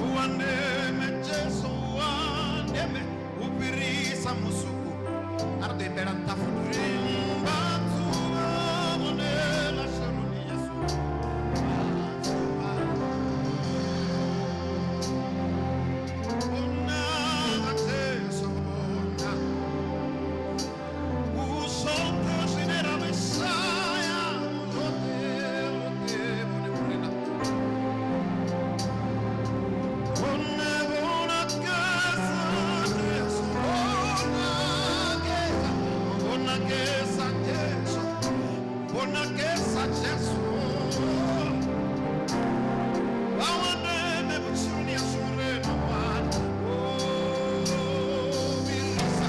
U wa ndeme Jesu, u wa ndeme u fhirisa musuku. A ri ḓo imbela nṱha futhi. Rimba dzuvha vhonela Sharoni Yesu. Vhona Jesu, vhona. U zwoṱhe zwine ra zwi shaya, zwoṱhe, zwoṱhe, vhone Murena. Vhone, vhonakesa Jesu, vhonakesa, vhonakesa Jesu, vhonakesa Jesu. Vha wa ndeme vhutshiloni hashu Murena mwana. Oh, fhirisa.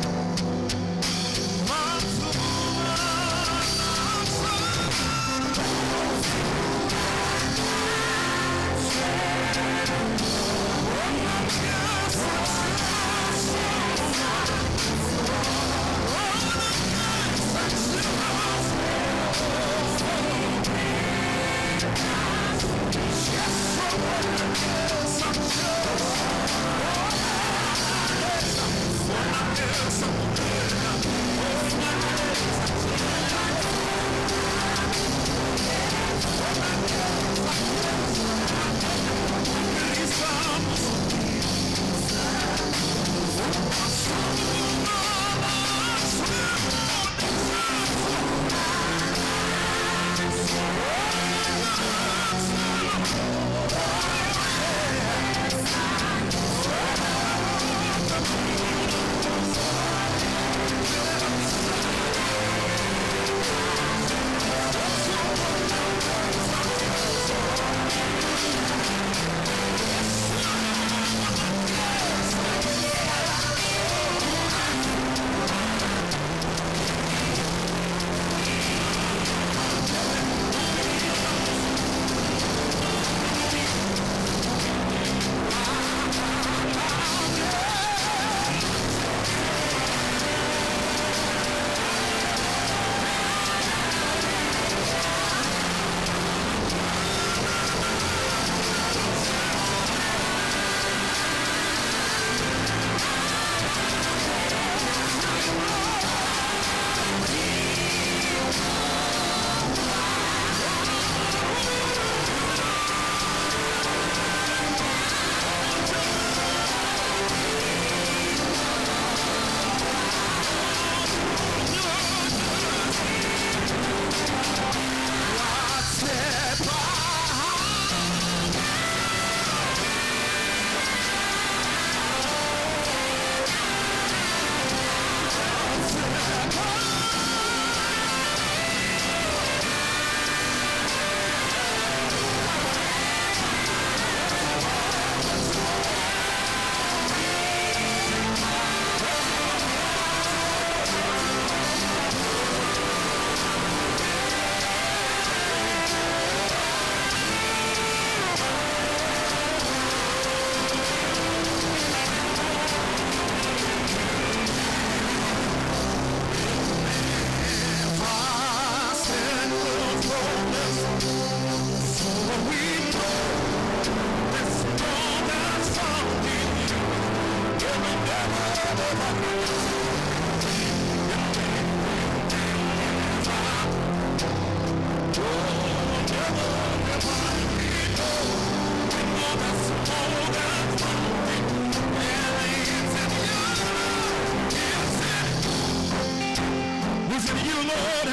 Listen to you, Lord.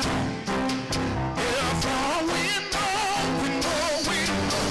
Yeah, for we know, we know, we know.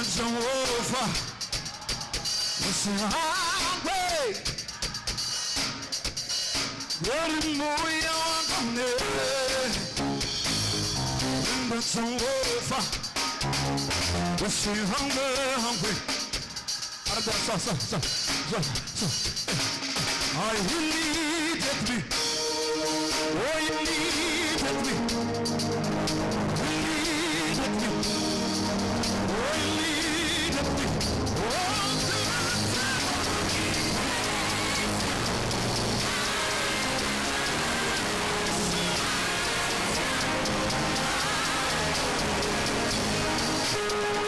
Jehovah, usihangwe Ngori moya wangane Enda Jehovah, usihangwe hangwe Arda sa sa sa sa sa. I he needed me. Oh, he needed me. He needed me. Oh, he needed me. Oh,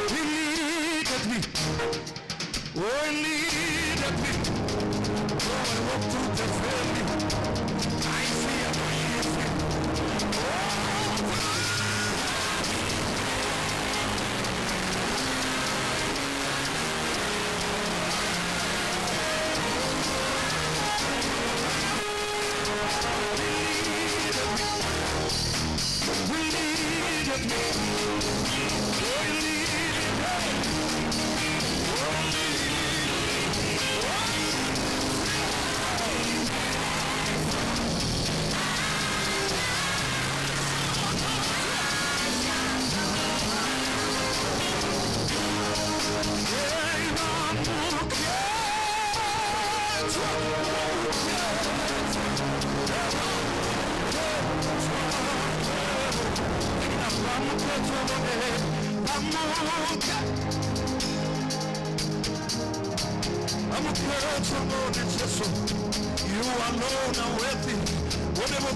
he needed me. Oh, he needed me. Oh, I walk through the valley. I fear no evil. He needed me. Oh, he needed me. Oh, he needed me. You alone are worthy. Whatever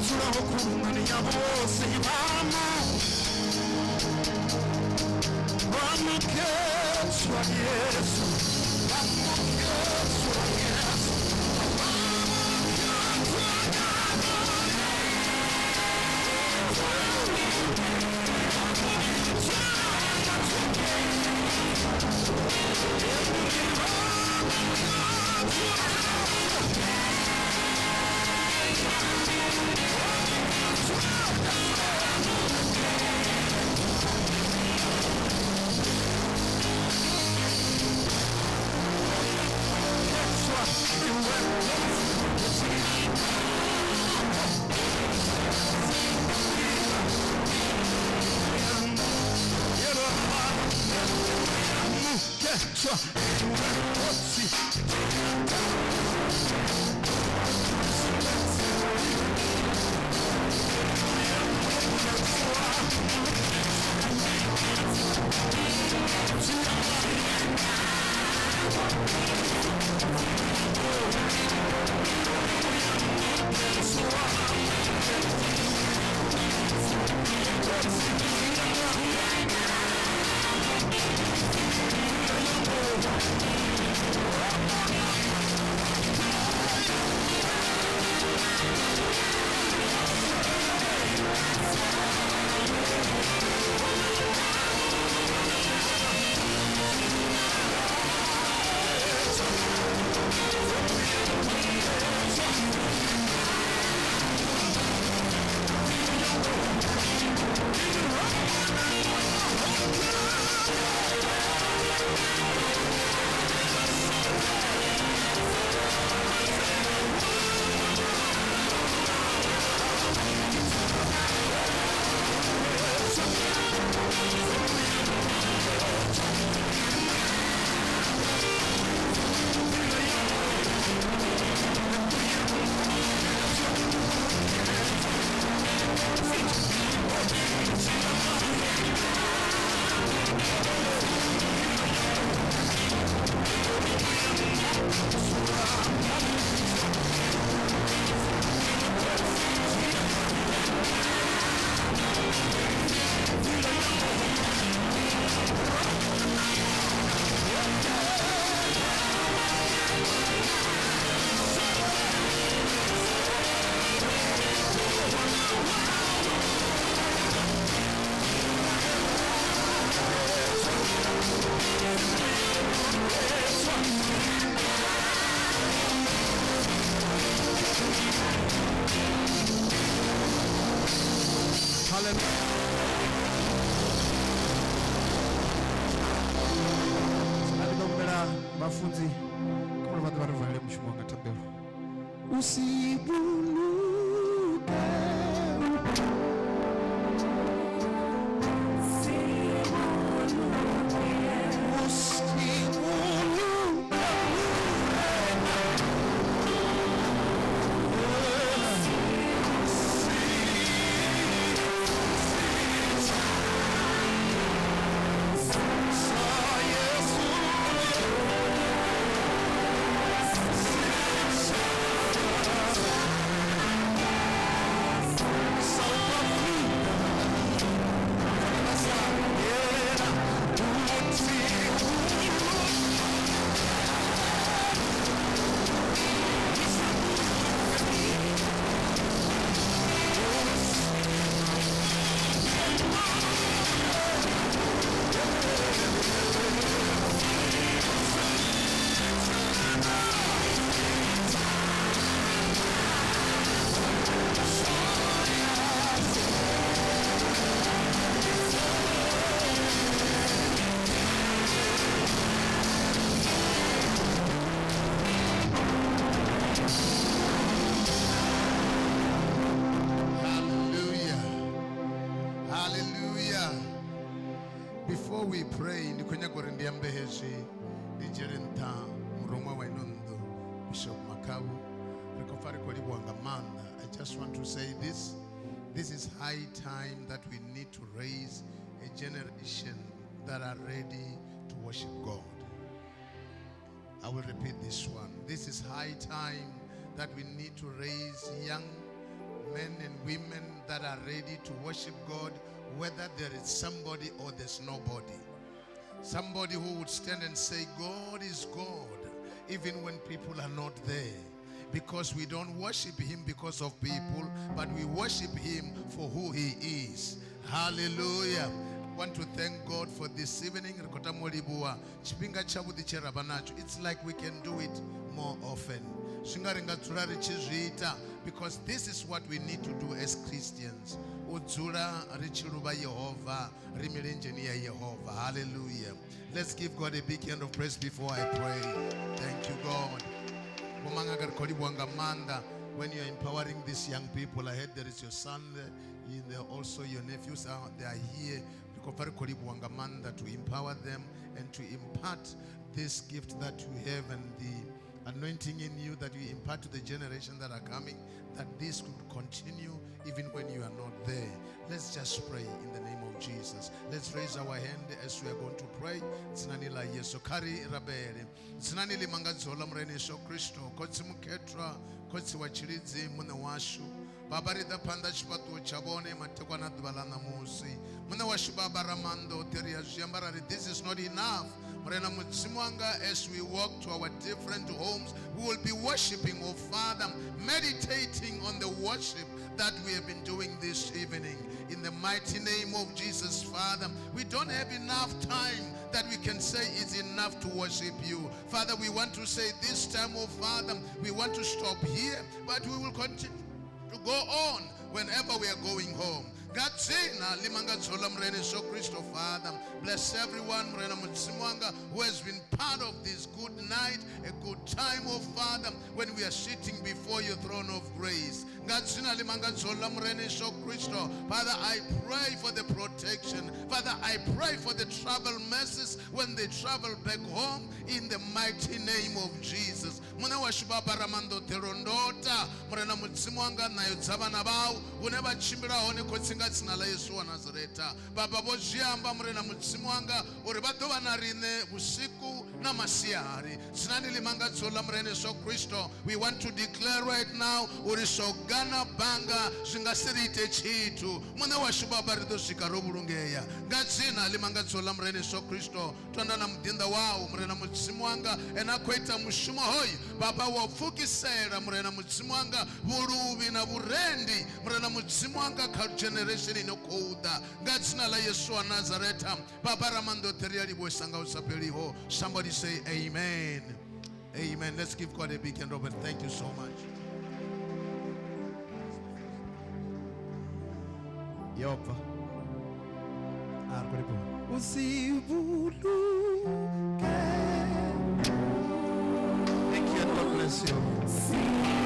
Hallelujah. Zwino ndi ḓo humbela vhafunzi kha vha ḓe vha ri valele mushumo wanga thabelo. Usibuluke. Hallelujah. Hallelujah. Before we pray, ndi khou nyaga uri ndi ambe hezwi ndi dzhiele nṱha muruṅwa wa ino nnḓu Bishop Makhabu. Ri khou pfa ri khou livhuwa nga maanḓa. I just want to say this. This is high time that we need to raise a generation that are ready to worship God. I will repeat this one. This is high time that we need to raise young men and women that are ready to worship God, whether there is somebody or there's nobody. Somebody who would stand and say, God is God, even when people are not there. Because we don't worship him because of people, but we worship him for who he is. Hallelujah. Want to thank God for this evening. Ri khou tama u livhuwa tshifhinga tshavhuḓi tshe ra vha natsho. It's like we can do it more often. Zwi nga ri nga dzula ri tshi zwi ita, because this is what we need to do as Christians. U dzula ri tshi luvha Yehova, ri milenzheni ya Yehova. Hallelujah. Let's give God a big hand of praise before I pray. Thank you, God. Vho Mangaka, ri khou livhuwa nga maanḓa when you are empowering these young people. I heard there is your son there, in there also your nephews are, they are here. Ri khou pfa ri khou livhuwa nga maanḓa to empower them and to impart this gift that you have and the anointing in you that you impart to the generation that are coming, that this could continue even when you are not there. Let's just pray in the name of Jesus. Let's raise our hand as we are going to pray. Dzinani ḽa Yesu, kha ri rabele. Dzinani ḽi mangadzaho ḽa Murena Yesu Kristo, Khotsi mukhethwa, Khotsi wa tshilidzi, Muṋe washu. Baba ri ḓa phanḓa tshifhaṱuwo tsha vhone matekwana ḓuvha ḽa ṋamusi. Muṋe washu Baba Ramaanḓa ri a zwi amba ra ri this is not enough. Murena Mudzimu wanga, as we walk to our different homes, we will be worshiping, oh Father, meditating on the worship that we have been doing this evening. In the mighty name of Jesus, Father, we don't have enough time that we can say it's enough to worship you. Father, we want to say this time, oh Father, we want to stop here, but we will continue to go on whenever we are going home. Nga dzina ḽi mangadzaho ḽa Murena Yesu Kristo, Father, bless everyone, Murena Mudzimu wanga, who has been part of this good night, a good time, oh Father, when we are sitting before your throne of grace. Nga dzina ḽi mangadzaho ḽa Murena Yesu Kristo, Father, I pray for the protection. Father, I pray for the travel mercies when they travel back home in the mighty name of Jesus. Muṋe washu Baba Ramaanḓa londota Murena Mudzimu wanga ṋayo dza vhana vhau hune vha tshimbila hone khotsi nga dzina ḽa Yesu wa Nazareta. Baba vho zwi amba Murena Mudzimu wanga uri vha ḓo vha na riṋe vhusiku na masiari. Dzinani ḽi mangadzaho ḽa Murena Yesu Kristo, we want to declare right now uri soga na banga zwi nga si ri ite tshithu. Muṋe washu Baba ri ḓo swika ro vhulungea nga dzina ḽi mangadzaho ḽa Murena Yesu Kristo. Tonda na muḓinḓa wau Murena Mudzimu wanga ene a khou ita mushumo hoyu Baba wa pfukisela Murena Mudzimu wanga vhuluvhi na vhurendi Murena Mudzimu wanga kha generation ino khou ḓa nga dzina ḽa Yesu wa Nazareta. Baba Ramaanḓa ri a livhuwesa nga hu sa fheliho. Somebody say amen. Amen. Let's give God a big hand, Robert. Thank you so much. Yo bva. A ri khou livhuwa. Usivhuluke. Thank you and God bless you.